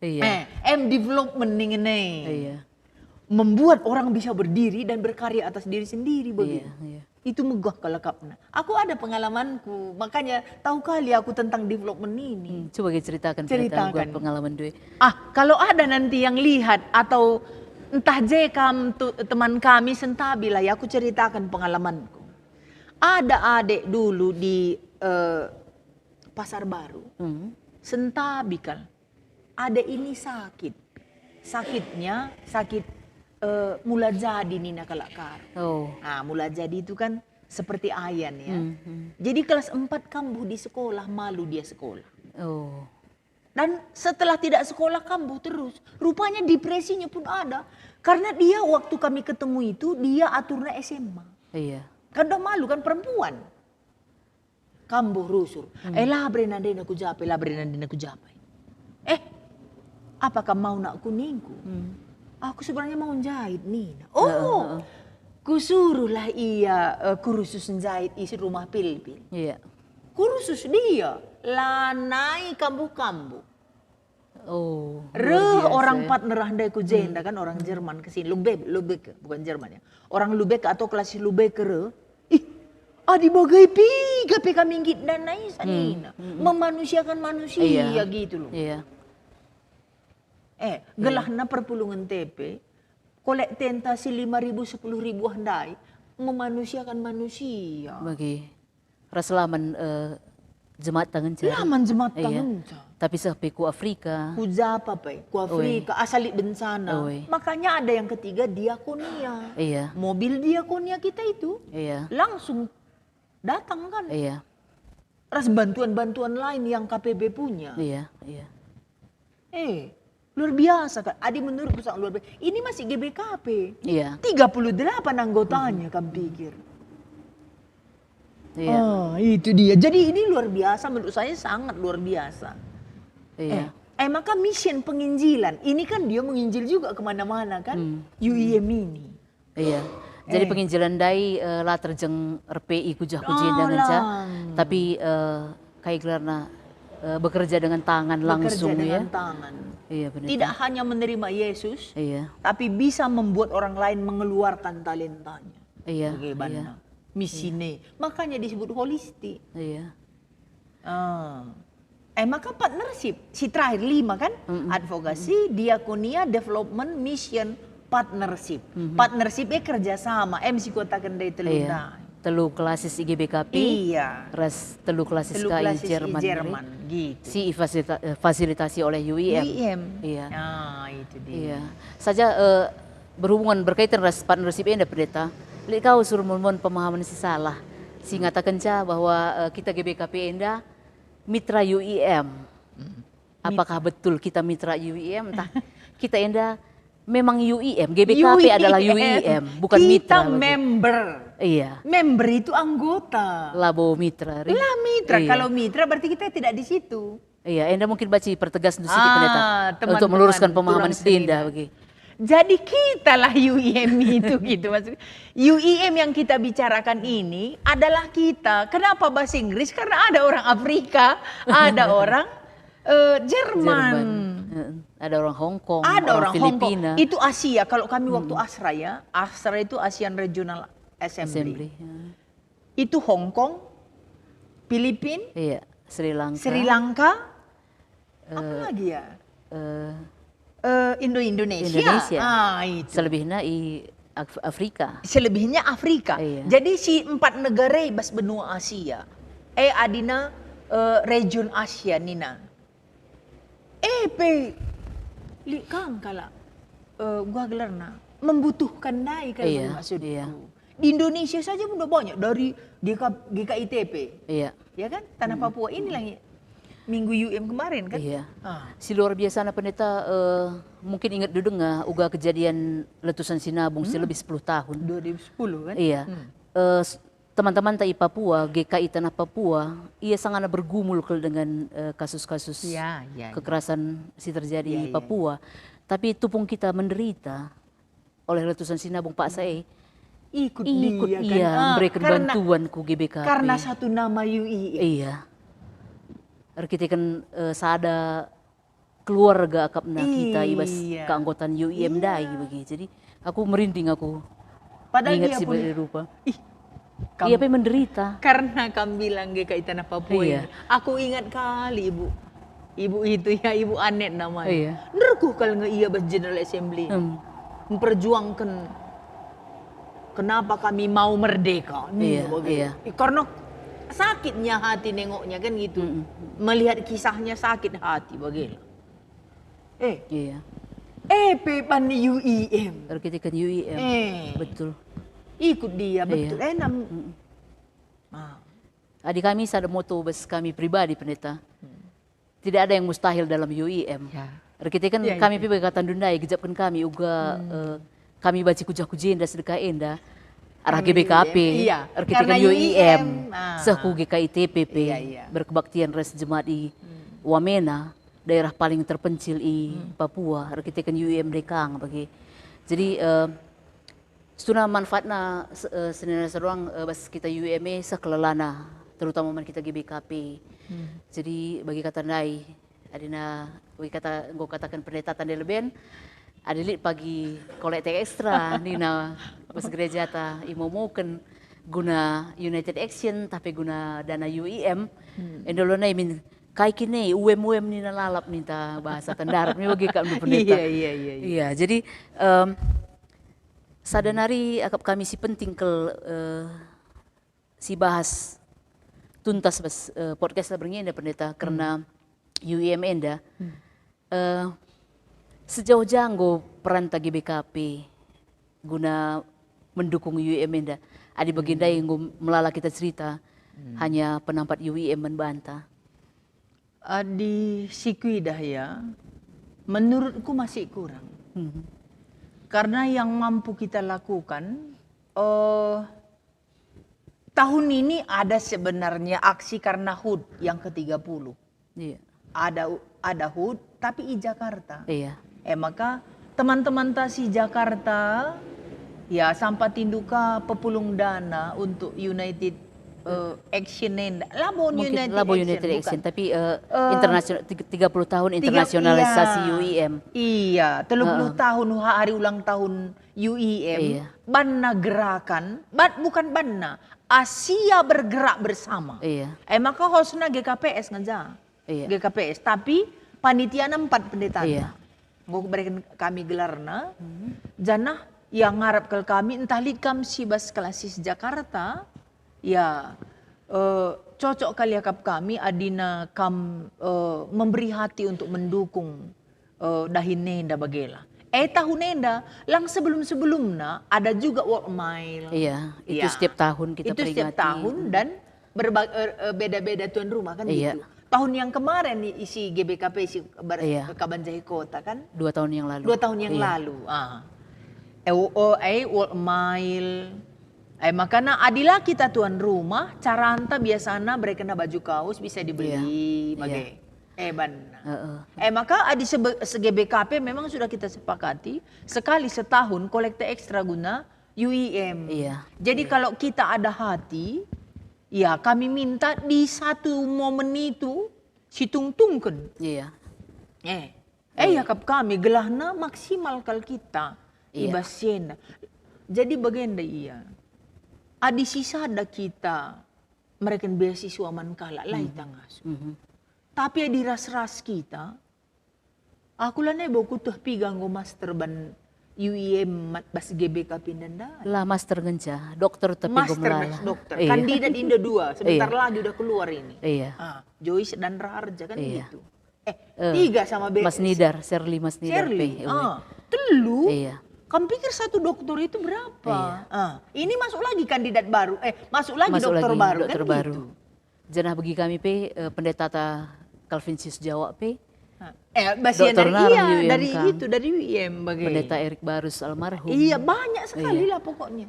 Iya. Eh, em development ningen e. Iya. Membuat orang bisa berdiri dan berkarya atas diri sendiri, bagi. Iya, iya. Itu megah kal akapna. Aku ada pengalamanku, makanya tahu kali aku tentang development ini. Hmm, coba kita ceritakan, cerita ceritakan. Pengalaman dua. Ah, kalau ada nanti yang lihat atau entah je kam tu, teman kami, sentabilah ya, aku ceritakan pengalamanku. Ada adek dulu di, eh, Pasar Baru. Hmm. Sentabi kal. Adek ini sakit. Sakitnya, sakit, eh, mula jadi nina kalak Karo. Oh. Nah, mula jadi itu kan seperti ayan ya. Hmm, hmm. Jadi kelas empat kambuh di sekolah, malu dia sekolah. Oh. Dan setelah tidak sekolah kambuh terus. Rupanya depresinya pun ada. Karena dia waktu kami ketemu itu, dia aturna S M A. Iya. Kan udah malu kan perempuan. Kambuh rusur. Hmm. Eh, la bere nandena ku japai, la bere nandena ku japai. Eh, apa kam mau nakku ningku? Hmm. Aku sebenarnya mau njait nina. Oh, heeh, heeh. Kusuruhlah ia, eh, kursus njait isi rumah Pilpil. Iya. Kursus dia, lanai kambuh-kambuh. Oh, luar biasa ya. Reh orang partner ah ndai ku jenda kan, orang Jerman ke sini, Lubeck, Lubeck, bukan Jerman ya. Orang Lubeck atau klasik Lubeck reh. Ih, adi bagai piga pe kami nggit ndanai sanina. Hmm, hmm, hmm. Memanusiakan manusia gitu loh. Iya. Eh, gelahna perpulungen T P, kolektenta si lima ribu, sepuluh ribu ah ndai, memanusiakan manusia. Bagi. Ras la man, eh, jemat tangenca. La man jemat tangenca. Iya. Tapi seh pe ku Afrika. Ku japa pe, ku Afrika, asal lit bencana. Oi. Makanya ada yang ketiga diakonia. Iya. Mobil diakonia kita itu langsung datang kan. Iya. Ras bantuan-bantuan lain yang K P B punya. Iya, iya. Eh, luar biasa kan. Adi menurutku sangat luar biasa. Ini masih G B K P. Iya. Tiga puluh delapan anggotanya, kam pikir. Iya. Ah, itu dia. Jadi ini luar biasa, menurut saya sangat luar biasa. Iya. Eh, eh, maka mission penginjilan. Ini kan dia menginjil juga kemana-mana kan. Hmm. U I M ini. Iya. Jadi penginjilan ndai, eh, la terjeng R P I ku jah ku jenda ngenca, tapi, eh, kai gelarna, eh, bekerja dengan tangan langsung ya. Bekerja dengan tangan. Iya, benar. Tidak hanya menerima Yesus, tapi bisa membuat orang lain mengeluarkan talentanya. Iya, bagaimana? Iya. Misine. Makanya disebut holistik. Iya. Ah. Eh, maka partnership, si terakhir, lima kan? Mm-mm. Advokasi, diakonia, development, mission, partnership. Mm-hmm. Partnership e kerjasama, em si kataken ndai telu ndai. Telu klasis i G B K P, iya, ras telu klasis ka i Jerman, gitu. Si ifasilita-, eh, fasilitasi oleh U I M. U I M. Iya. Ah, itu dia. Iya. Saja, eh, berhubungan, berkaitan ras partnership enda, Pendeta, lit kau sura mulmon pemahaman si salah, si ngatakenca bahwa, eh, kita G B K P enda mitra U I M. Mm. Apakah betul kita mitra U I M? Entah kita enda memang U I M, G B K P adalah U I M, bukan mitra. Kita member. Iya. Member itu anggota. Labo mitra, ri? La mitra. Iya. Kalau mitra berarti kita tidak di situ. Iya, enda mungkin banci pertegas ndu sitik, Pendeta, untuk meluruskan pemahaman si Dinda bagi. Jadi kitalah U I M itu gitu, maksudnya. U I M yang kita bicarakan ini adalah kita. Kenapa bahasa Inggris? Karena ada orang Afrika, ada orang, eh, Jerman. Jerman. Heeh. Ada orang Hong Kong, ada orang Filipina. Itu Asia. Kalau kami waktu ASRA ya, ASRA itu Asian Regional Assembly. Assembly, ya. Itu Hong Kong, Filipin, iya, Sri Lanka. Sri Lanka, eh, apa lagi ya? Eh, eh, Indo-Indonesia. Indonesia. Ah, itu. Selebihna i Af-, Afrika. Selebihnya Afrika. Iya. Jadi si empat negara i bas benua Asia. Eh, adina, eh, region Asia nina. Eh, pe lit kang kalak, eh, gua gelarna, membutuhkan ndai kal, iya, maksudku. Iya. Di Indonesia saja udah banyak dari G K, G K I T P. Iya. Ya kan? Tanah Papua inilah minggu U M kemarin kan? Iya. Ah. Si luar biasana Pendeta, eh, mungkin ingat ndu denga uga kejadian letusan Sinabung si lebih sepuluh tahun. Dua ribu sepuluh kan? Iya. Hmm. Eh, s-, teman-temanta i Papua, G K I Tanah Papua, ia sangana bergumul kal dengan, eh, kasus-kasus Ya, ya, ya. kekerasan si terjadi Ya, di ya, Papua. Tapi tupung kita menderita oleh letusan Sinabung paksa e, Ikut ikut dia, kan? ia Ah, mereken karena, bantuan ku G B K P. karena satu nama U I M. Iya. Erkiteken, eh, sada keluarga akapna kita i bas Iya. keanggotan U I M Iya. ndai bagi. Jadi, aku merinding aku Padahal nginget dia si pun, bage rupa. Ih, kam-, Ia pe menderita. karena kam bilang G K I Tanah Papua Iya. ini. Aku ingat kali, Ibu. Ibu itu ya, Ibu Anet namanya. Iya. Nerkuh kal nge ia bas General Assembly. Hmm. Memperjuangkan kenapa kami mau merdeka. Hmm, Iya, bagi. iya. Karena sakitnya hati nengoknya kan gitu. Mm-mm. Melihat kisahnya sakit hati bagi. Eh. Iya. Eh, pe ban U I M. Erkiteken U I M. Eh. Betul. Ikut dia, Iya. betul. Eh, nam-, Mm-mm. Ah. Adi kami sada moto bas kami pribadi, Pendeta. Hmm. Tidak ada yang mustahil dalam U I M. Ya. Erkiteken Ya, ya, kami ya. pe bage kata ndai, gejapken kami uga, Hmm. eh, kami banci ku jah ku jenda sedekah enda, arah Kami G B K P, U I M. Iya, erkiteken karena U I M, U I M, ah. seh ku G K I T P pe, Iya, iya. berkebaktian ras jemaat i Hmm. Wamena, daerah paling terpencil i Hmm. Papua, erkiteken U I M ndai kang bage. Jadi, eh, situhuna manfaatna se-, eh, senina seruang, eh, bas kita U I M e seh kelelana, terutama man kita G B K P. Hmm. Jadi, bagi kata ndai, Adina, wi kata, enggo kataken pendeta tande leben, adi lit pagi kolekte ekstra, nina bas gerejata, imomoken guna United Action, tapi guna dana U I M, Hmm. enda lo nai min, kai kin e, U M U M nina lalap ninta bahasa tendarap, ni bagi kak pendeta. Iya, iya, iya, iya. Iya, jadi, em, sada nari akap kami si penting kel, eh, si bahas tuntas bas, eh, podcast la berngi enda, Pendeta, Hmm. kerna U I M enda. Hmm. Eh, sejauh ja enggo peranta G B K P guna mendukung U I M enda? Adi bagi Hmm. ndai enggo melala kita cerita, Hmm. hanya penampat U I M man banta. Adi si kuidah ya, menurutku masih kurang. Hmm. Karena yang mampu kita lakukan, eh, tahun ini ada sebenarnya aksi karena hud yang ketiga puluh. Iya. Ada u-, ada hud, tapi i Jakarta. Iya. Eh, maka teman-teman ta si Jakarta, ya, sampai tinduka pepulung dana untuk United, eh, Action enda. Labo Mungkin United labo Action, United bukan. Action, tapi, eh, Eh, internasional, tiga-, tiga puluh tahun tiga, internasionalisasi iya. U I M. Iya, tiga puluh Heeh. tahun ha-, hari ulang tahun U I M. Iya. Banna gerakan, ban-, bukan banna, Asia bergerak bersama. Iya. Eh, maka hostna G K P S ngenca. Iya. G K P S, tapi panitiana empat pendetana. Iya. Enggo kubereken kami gelarna, Hmm. janah ia ngarap kal kami, ntah lit kam si bas klasis Jakarta, ya, eh, cocok kal iakap kami adina kam, eh, memberi hati untuk mendukung, eh, dahin enda bagela. Eh, tahun enda, lang sebelum-sebelumna, ada juga World Mile. Iya, itu Ya. setiap tahun kita Itu setiap peringati. tahun dan berba-, eh, eh, beda-beda tuan rumah kan Iya. gitu. Tahun yang kemarin i-, isi G B K P si bar-, Iya. Kabanjahe Kota kan? Dua tahun yang lalu. Dua tahun yang Iya. lalu. Ah. Eh, wo-, oh, eh, World Mile. Eh, makana adila kita tuan rumah, caranta biasana berekenna baju kaos bisa dibeli, Iya. bage. Iya. Eh, banna. Heeh. Eh, maka adi sebe-, se-G B K P memang sudah kita sepakati, sekali setahun kolekte ekstra guna U I M. Iya. Jadi Iya. kalau kita ada hati, ya kami minta di satu momen itu, si tungtungken. Iya. Eh, eh, Iya. iakap kami, gelahna maksimal kal kita, i Iya. bas si enda. Jadi bagenda ia. Adi sisada kita mereken beasiswa man kalak, la Mhm. itangah. Mhm. Tapi adi ras-ras kita, aku lanai bo kutuh piga enggo master ban U I M mat-, bas G B K P enda ndai. La master ngenca, dokter tapi enggo Master melala. ngenca, dokter. Iya. Kandidat Indo dua, sebentar Iya. lagi udah keluar ini. Iya. Ah, Joyce dan Raharja kan Iya. gitu. Eh, Eh, tiga sama be-, Mas Nidar, Serli Mas Nidar Serli, pe, ah, telu. Iya. Kamu pikir satu doktor itu berapa? Iya. Ah, ini masuk lagi kandidat baru, eh, masuk lagi Masuk dokter lagi baru, dokter kan baru. gitu. Janah bagi kami pe, eh, pendetata Calvin Sius Jawa pe, Ah, eh, basian dokter dari, narang iya, U I M dari kan. itu, dari U I M bagi. Pendeta Erik Barus almarhum. Iya, banyak sekali Iya. lah pokoknya.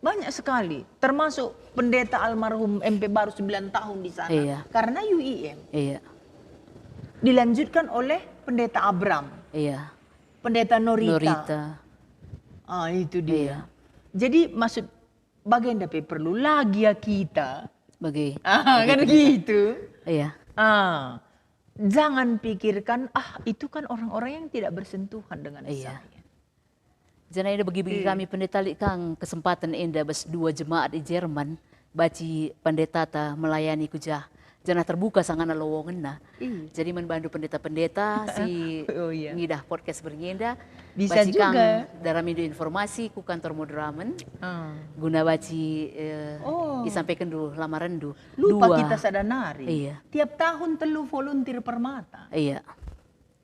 Banyak sekali, termasuk pendeta almarhum M P Baru sembilan tahun di sana. Iya. Karena U I M. Iya. Dilanjutkan oleh pendeta Abram, Iya. pendeta Norita. Norita. Ah, itu dia. Iya. Jadi maksud bagenda pe perlu lagi ya kita. Bagi. Ah, bagi kan kita. Gitu. Iya. Ah, jangan pikirkan, "Ah, itu kan orang-orang yang tidak bersentuhan dengan Iya. saya." Janah enda bagi-bagi Iya. kami pendeta lit kang kesempatan enda bas dua jemaat i Jerman, banci pendetata melayani ku jah. Janah terbuka sangana lowongenna. Iya. Jadi man bandu pendeta-pendeta si Oh, iya. ngidah podcast berngi enda, Bisa banci kang juga. daramindu informasi ku kantor Moderamen, Ah. guna banci, eh, Oh. isampaikenndu lamarenndu. Lupa Dua. kita sada nari. Iya. Tiap tahun telu volunteer Permata. Iya.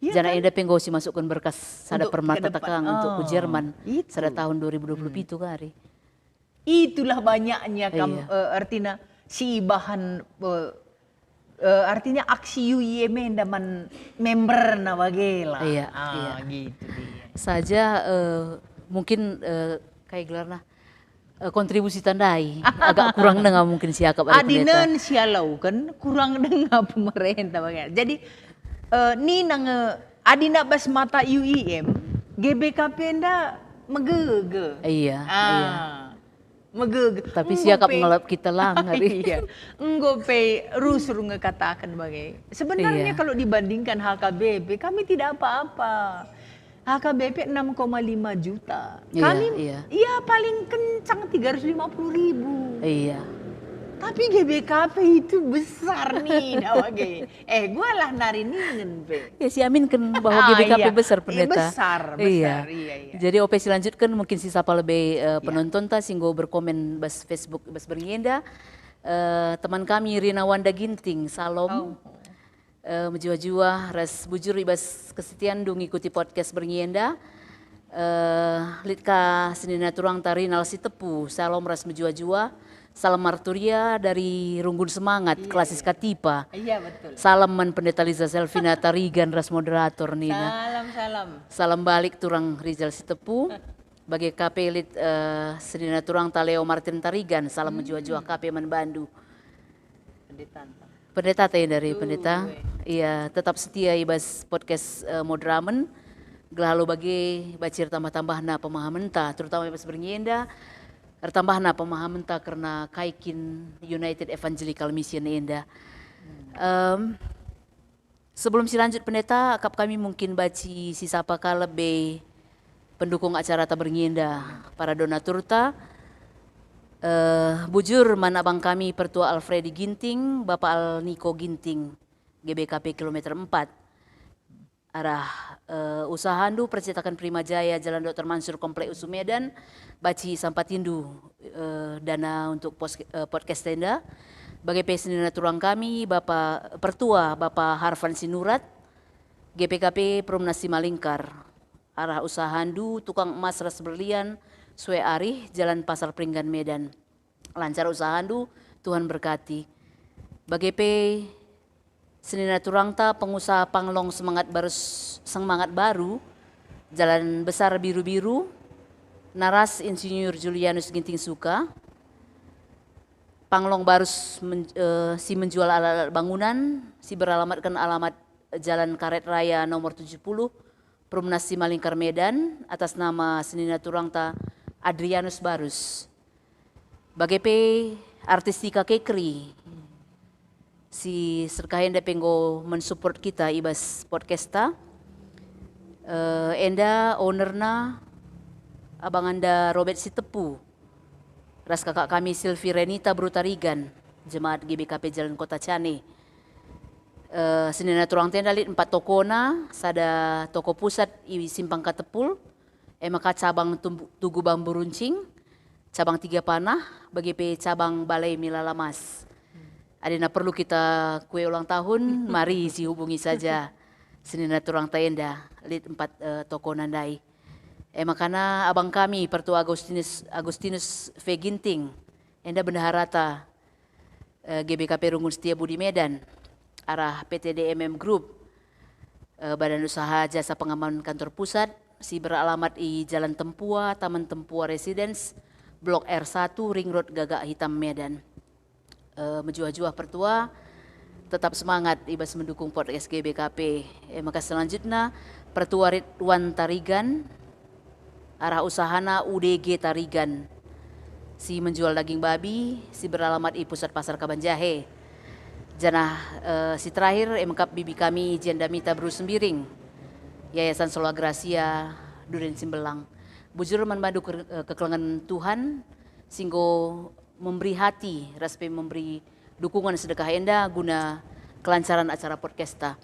Iya Janah kan? enda pe enggo si masukkan berkas sada Untuk Permata ke depan. tekang untuk ku Oh, Jerman itu. sada tahun dua ribu dua puluh pitu Hmm. kari. Itulah banyaknya kam, Iya. eh, artina si bahan, eh, eh, artinya aksi U I M enda man memberna bage lah. Iya, Ah, iya. gitu dia. Saja, eh, mungkin, eh, kai gelarna, eh, kontribusi tandai agak kurang denga mungkin siakap ari pendeta. Adinen sialauken kurang denga pemerintah bage. Jadi, eh, nina nge adina bas mata U I M, G B K P enda megege. Iya, Ah, iya. megege. Tapi Enggo siakap pe ngelap kita lang hari. Iya. Enggo pe rusur ngekataken bage. Sebenarnya Iya. kalau dibandingkan H K B P, kami tidak apa-apa. H K B P enam koma lima juta. Iya, Kami, iya. iya, paling kencang tiga ratus lima puluh ribu. Iya. Tapi G B K P itu besar nih, dah bage. Eh, gualah nari ningen pe. Ya, si aminken bahwa Ah, G B K P iya. besar, Eh, Pendeta. besar, Iya. besar, iya, iya. Jadi, ope si lanjutken mungkin si sapa lebe, eh, Iya. penontonta si enggo berkomen bas Facebook, bas berngi enda. Eh, teman kami Rina Wanda Ginting, Salom. Oh. Eh, mejuah-juah ras bujur i bas kesetianndu ngikuti podcast berngi enda. Eh, lit ka senina turangta Rinal Sitepu, Salom ras mejuah-juah. Salam marturia dari Runggun Semangat, Iya. Klasis Katipa. Iya, betul. Salam man Pendeta Liza Selvina Tarigan ras moderator nina. Salam, salam. Salam balik turang Rizal Sitepu. Bage ka pe lit, eh, senina turangta Leo Martin Tarigan, salam Hmm. mejuah-juah ka pe man bandu. Pendetanta. Pendetata ya dari Betul, Pendeta. eh. Iya, tetap setia i bas podcast, eh, Moderamen. Gelah alu bage banci ertambah-tambahna pemahamenta, terutama i bas berngi enda, ertambahna pemahamenta kerna kai kin United Evangelical Mission enda. Hmm. Em, sebelum si lanjut, Pendeta, akap kami mungkin banci si sapa ka lebe pendukung acarata berngi enda, para donaturta. Eh, bujur man abang kami Pertua Alfredi Ginting, Bapa Alniko Ginting, G B K P kilometer empat. Arah, eh, usahandu percetakan Prima Jaya, Jalan Doktor Mansur, Komplek Usu Medan, banci sampatindu, eh, dana untuk pos-, eh, podcast enda. Bage pe senina turang kami, Bapa, Pertua, Bapa Harvan Sinurat, G P K P Perumnas Simalingkar. Arah usahandu tukang emas ras berlian, sue arih, Jalan Pasar Peringgan, Medan. Lancar usahandu, Tuhan berkati. Bage pe senina turangta pengusaha panglong semangat baru, semangat baru, Jalan Besar Biru-Biru, naras Insinyur Julianus Ginting Suka, panglong barus men-, eh, si menjual alat-alat bangunan, si beralamatken alamat Jalan Karet Raya nomor tujuh puluh, Perumnas Simalingkar Medan, atas nama senina turangta Adrianus Barus. Bage pe artis Tika Kekri, si serkah enda pe enggo mensupport kita i bas podcasta. Eh, enda ownerna abanganda Robert Sitepu, ras kakak kami Silvi Renita Brutarigan, jemaat G B K P Jalan Kota Cane. Eh, senina turangta enda lit empat tokona, sada toko pusat i Simpang Katepul, e maka cabang Tumbu-, Tugu Bambu Runcing, cabang Tiga Panah, bage pe cabang Balai Milalamas. Adina perlu kita kue ulang tahun, mari si hubungi saja senina turangta enda, lit empat, eh, tokona ndai. E makana abang kami, Pertua Agustinus, Agustinus V Ginting, enda bendaharata, eh, G B K P Runggun Setia Budi Medan, arah P T D M M Group, eh, Badan Usaha Jasa Pengaman Kantor Pusat, si beralamat i Jalan Tempua, Taman Tempua Residence, Blok R satu, Ring Road, Gagak Hitam, Medan. Eh, mejuah-juah pertua, tetap semangat i bas mendukung podcast G B K P. Eh, maka selanjutnya, pertua Ridwan Tarigan, arah usahana U D G Tarigan, si menjual daging babi, si beralamat i Pusat Pasar Kabanjahe. Janah, eh, si terakhir, eh, mekap bibi kami Jenda Mita Beru Sembiring, Yayasan Sola Gracia, Duren Simbelang. Bujur man bandu ke-, eh, kekelengen Tuhan, si enggo memberi hati ras pe memberi dukungan sedekah enda guna kelancaran acara podcasta.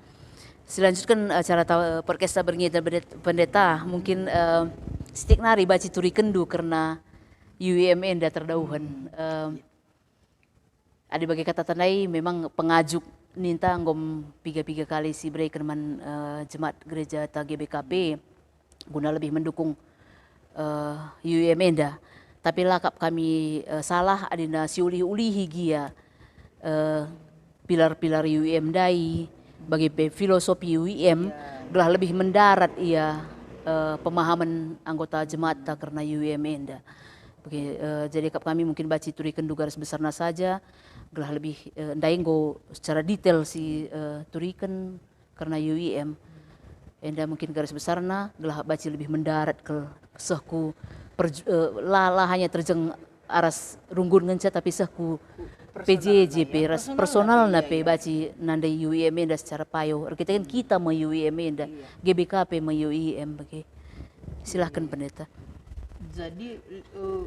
Silanjutken acara ta-, podcasta berngi enda, Pendeta, mungkin, eh, sitik nari banci turikenndu kerna U I M enda terdauhen. Eh, adi bage kata tandai, memang pengajuk ninta enggo piga-piga kali sibereken man, eh, jemaat gereja ta G B K P guna lebih mendukung, eh, U I M enda. Tapi la kap kami, eh, salah adina siulih-ulihi gia, eh, pilar-pilar U I M ndai, bage pe filosofi U I M, gelah lebih mendarat ia, eh, pemahaman anggota jemaat ta kerna U I M enda. Bage, eh, jadi kap kami mungkin banci turikenndu garis besarna saja, gelah lebih, eh, ndai enggo secara detail si, eh, turiken kerna U I M. Enda mungkin garis besarna, gelah banci lebih mendarat kal seh ku perju-, eh, la, la hanya terjeng aras runggun ngenca, tapi seh ku P J J pe ras personalna pe banci nandai U I M enda secara payo. Erkiteken kita me U I M enda, G B K P me U I M bage. Silahkan, Pendeta. Jadi, eh,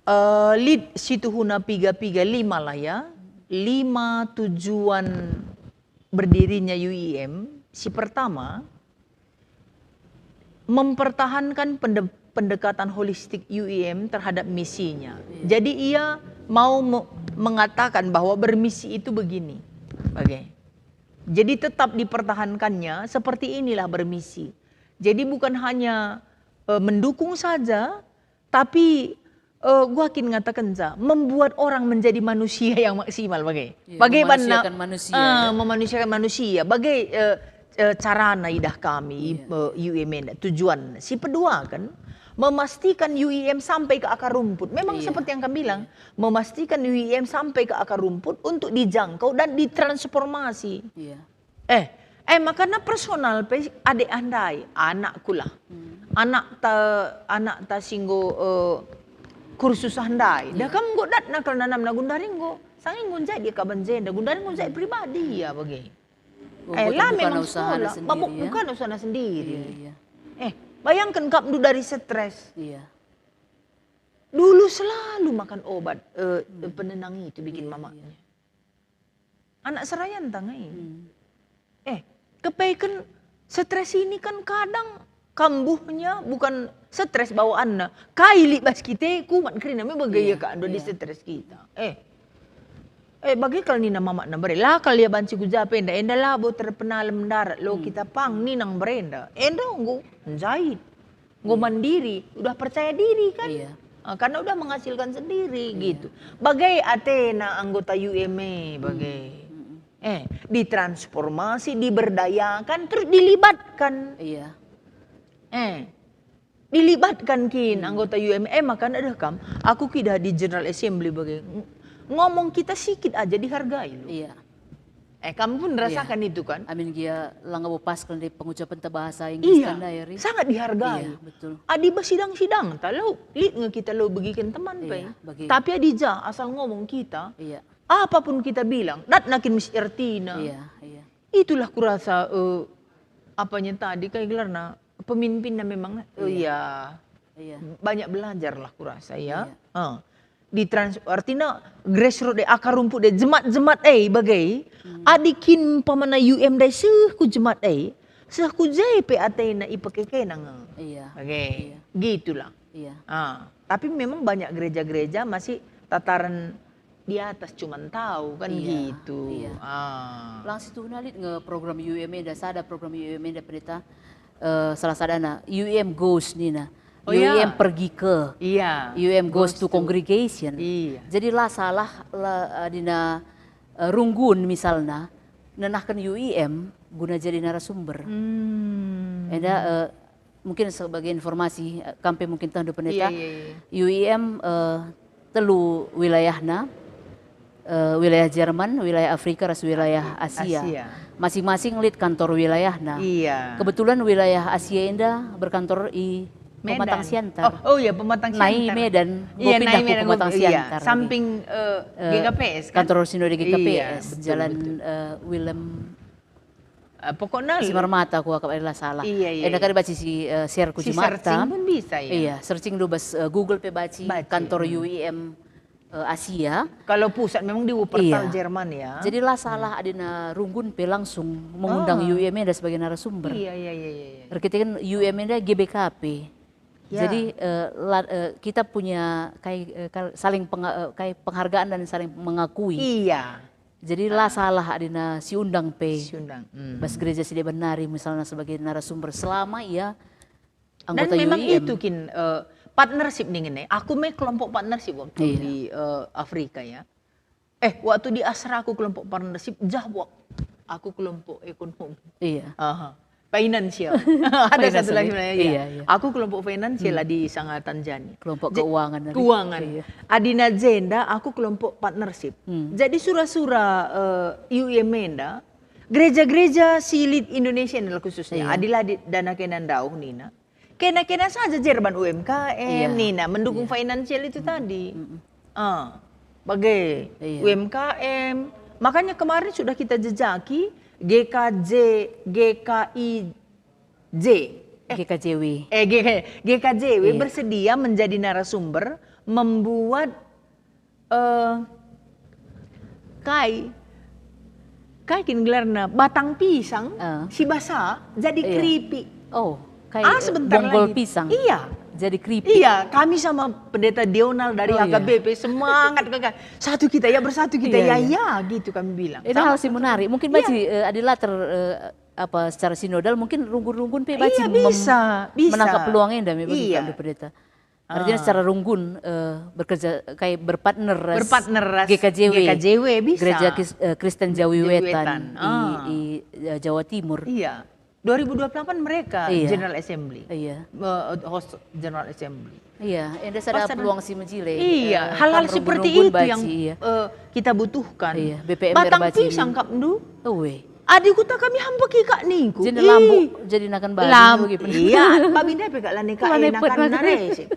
eh, lit situhuna piga-piga lima lah ya. Lima tujuan berdirinya U I M. Si pertama, mempertahankan pende-, pendekatan holistik U I M terhadap misinya. Iya. Jadi ia mau me-, mengatakan bahwa bermisi itu begini. Bage. Jadi tetap dipertahankannya seperti inilah bermisi. Jadi bukan hanya, eh, mendukung saja, tapi, eh, gua kin ngatakenca, membuat orang menjadi manusia yang maksimal bage. Iya, bage banna, memanusiakan manusia, eh, ya. Memanusiakan manusia. Bage, eh, eh, carana idah kami, iya, eh, U I M enda. Tujuan si peduaken, memastikan U I M sampai ke akar rumput. Memang, iya, seperti yang kami bilang, iya, memastikan U I M sampai ke akar rumput untuk dijangkau dan ditransformasi. Iya. Eh, eh, makana personal pe ade ndai, anakku lah. Hmm. Anak ta, anak ta si enggo, eh, kursus ndai. Dah, iya, kam enggo datna kal nanamna gundari enggo. Sanga enggo njait ia kaban jenda, gundari enggo njait pribadi ia bage. Oh, eh, bukan, la bukan memang usahana sekolah, sendiri, babuk ya? Bukan usahana sendiri. Iya, iya. Eh, bayangken kap ndu dari stres. Iya. Dulu selalu makan obat, eh, hmm, penenang itu bikin, iya, mamaknya. Iya. Anak serayan tang ai. Hmm. Eh, kepeken stres ini kan kadang kambuhnya bukan stres bawaanna. Kai lit bas kite kumat kerina me bage, iya, ia kak ndo, iya, di stres kita. Eh. Eh, bage kal nina mamakna mbere. La kal ia banci ku ja pe enda, enda labo terpenalem ndarat lo, hmm, kita pang ninang mbere enda. Enda enggo njait. Enggo, iya, mandiri, udah percaya diri kan? Iya. Ah, karena udah menghasilkan sendiri, iya, gitu. Bage atena anggota U M E, bage. Mm, mm, mm. Eh, ditransformasi, diberdayakan, terus dilibatkan. Iya. Eh, dilibatkan kin, hmm, anggota U M E, makana deh kam, aku kidah di General Assembly bage. Ng-, ngomong kita sikit aja dihargai loh. Iya. Eh, kamu pun, iya, rasakan itu kan? Amin gia langa bo pas kal ndai pengucapenta bahasa Inggris, iya, kan, Dayari? Sangat dihargai. Iya, betul. Adi ba sidang-sidang, ta lo, lit nge kita lo begiken teman, iya, pe. Bagi. Tapi adi ja asal ngomong kita, iya, apapun kita bilang, datna kin mesti ertina. Iya, iya. Itulah kurasa, eh, apanya tadi, kayak gelarna, pemimpinna memang, eh, iya, iya. Iya. Banyak belajar lah kurasa, ya. Iya. Eh. Ditrans-, artina grassroot deh, akar rumput deh, jemat-jemat eh, bage. Hmm. Adi kin umpamana U M ndai seh ku jemat eh, seh ku je pe atena ipekekena nge. Iya. Bage. Iya. Gitulah. Iya. Ah, tapi memang banyak gereja-gereja masih tataran di atas cuman tahu kan, iya, gitu. Iya. Ah. Lang situhuna lit nge program U M enda, sada program U M enda, Pendeta, eh, salah sadana U M goes nina. Oh, iya. U M pergi ke. Iya. U M goes to congregation. Iya. Jadi la salah la, eh, dina, eh, runggun misalna nenahken U I M guna jadi narasumber. Hmm. Enda, eh, mungkin sebagai informasi, eh, kam pe mungkin tehndu, Pendeta, iya, iya, iya. U I M, eh, telu wilayahna, eh, wilayah Jerman, wilayah Afrika, ras wilayah Asia. Asia. Masing-masing lit kantor wilayahna. Iya. Kebetulan wilayah Asia enda berkantor i Medan. Pematang Siantar. Oh, oh iya, Pematang Siantar. Nai Medan, iya, pindah nai ku Medan, Pematang iya, Siantar. Samping, eh, eh, G K P S, kan? Kantor Sinode G K P S, iya, betul, Jalan, betul. Eh, Willem Eh, pokokna si Marmata ku akap adalah salah. Iya, iya, enda iya. Kan baci si, eh, share ku si jemaat searching ta. Pun bisa, ya. Iya, searching dulu bas, eh, Google pe baci, baci, kantor, hmm. U I M, eh, Asia. Kalau pusat memang di Wuppertal, iya. Jerman, ya. Jadi la salah, hmm, adina Runggun pe langsung mengundang, oh, U I M enda sebagai narasumber. Iya, iya, iya, iya, iya. Erkiteken U I M enda G B K P. Ya. Jadi, eh, la-, eh, kita punya kai, eh, kal-, saling penga-, eh, kai penghargaan dan saling mengakui. Iya. Jadi la, ah, salah adina si undang pe. Si undang, hmm. Bas gereja si deban nari misalna sebagai narasumber selama ia anggota U I M. Dan memang itu kin, eh, partnership ningen e. Aku me kelompok partnership waktu, iya, di, eh, Afrika ya. Eh, waktu di Asra aku kelompok partnership, jah wak. Aku kelompok ekonomi. Iya. Aha. Financial. Ada satu lagi, financial, ya. Iya, iya. Aku kelompok financial, hmm, lah di Sangatan Jani. Kelompok keuangan tadi. Keuangan. Iya. Adina jenda, aku kelompok partnership. Hmm. Jadi sura-sura, eh, U I M enda, gereja-gereja si lit Indonesia enda khususnya, iya, adila di Dana Kena Ndauh nina. Kena-kena saja Jerman U M K M, iya, nina, mendukung, iya, finansial itu, mm-mm, tadi. Mm-mm. Ah, bage, iya, U M K M. Makanya kemarin sudah kita jejaki G K J, G K I J. Eh, G K J W. Eh, G K, G K J W, iya, bersedia menjadi narasumber membuat eh, kai, kai kin gelarna, batang pisang, eh, si basa jadi, iya, keripik. Oh, kai, ah, eh, sebentar bonggol lagi. Pisang. Iya. Jadi keripik. Iya, kami sama Pendeta Dional dari, oh, iya, H K B P semangat, kakak. Satu kita ya, bersatu kita, iya, ya, iya, ya, gitu kami bilang. Ini sama hal si menarik. Mungkin, iya, baci, eh, ada latar, eh, apa, secara sinodal, mungkin Runggun-Runggun pe baci, iya, mem-, bisa, bisa, menangkap peluang enda, me bagi, iya, kami, Pendeta. Artinya, ah, secara Runggun, eh, bekerja, kayak berpartner ras, berpartner ras G K J W, G K J W bisa. Gereja Kris-, eh, Kristen Jawi, Jawi Wetan, Wetan, i, ah, i, eh, Jawa Timur. Iya. Dua ribu dua puluh delapan mereka, iya, General Assembly. Iya. Eh, host General Assembly. Iya, enda sada peluang si mejile, iya, eh, hal-hal seperti itu yang, iya, eh, kita butuhkan. Iya, B P M R. Batang pisang kap ndu? Ewe. Adi kuta kami hampa kika ningku. Jadi ih, lambu, jadi nakan babi lam-, bagi, iya, babi ndai pe kak lane kak, lane enakan pet nare sih.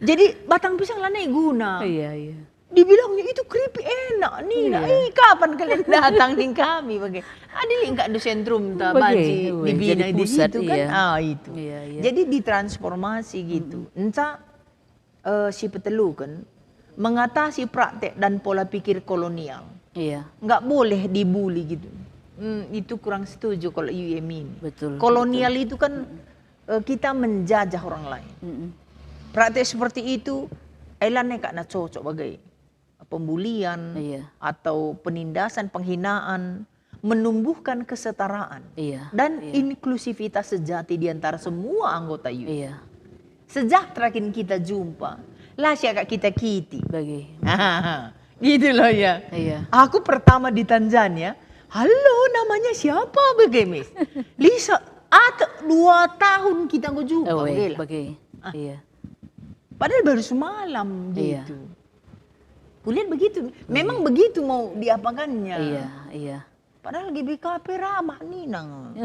Jadi batang pisang lane guna. Iya, iya. Dibilangnya itu keripik enak, Nina. Iya. Ih, kapan kalian datang ning kami bage? Adi lingkak do sentrum ta bage, baji, weh, dibina jadi di pusat, situ kan? Iya. Ah, itu. Iya, iya. Jadi ditransformasi gitu. Mm-mm. Entah eh, si peteluken, mengatasi praktek dan pola pikir kolonial. Iya. Nggak boleh dibuli gitu. Hmm, itu kurang setuju kalau U M ini. Betul, kolonial betul. Itu kan, mm-mm, eh, kita menjajah orang lain. Mm-mm. Praktek seperti itu, eh, lane kak na cocok bage. Pembulian, iya, atau penindasan, penghinaan, menumbuhkan kesetaraan, iya, dan, iya, inklusivitas sejati di antara semua anggota U M. Iya. Sejahtera kin kita jumpa, la siakap kita kiti. Bage. Gitu loh ya. Iya. Aku pertama di Tanzania, "Halo, namanya siapa?" bage, Miss. Lisa, atau dua tahun kita nggak jumpa, oh, bage lah. Bage. Ah. Iya. Padahal baru semalam, iya, gitu. Kulihat begitu. Iya. Memang begitu mau diapakannya. Iya, iya. Padahal G B K P ramah Nina.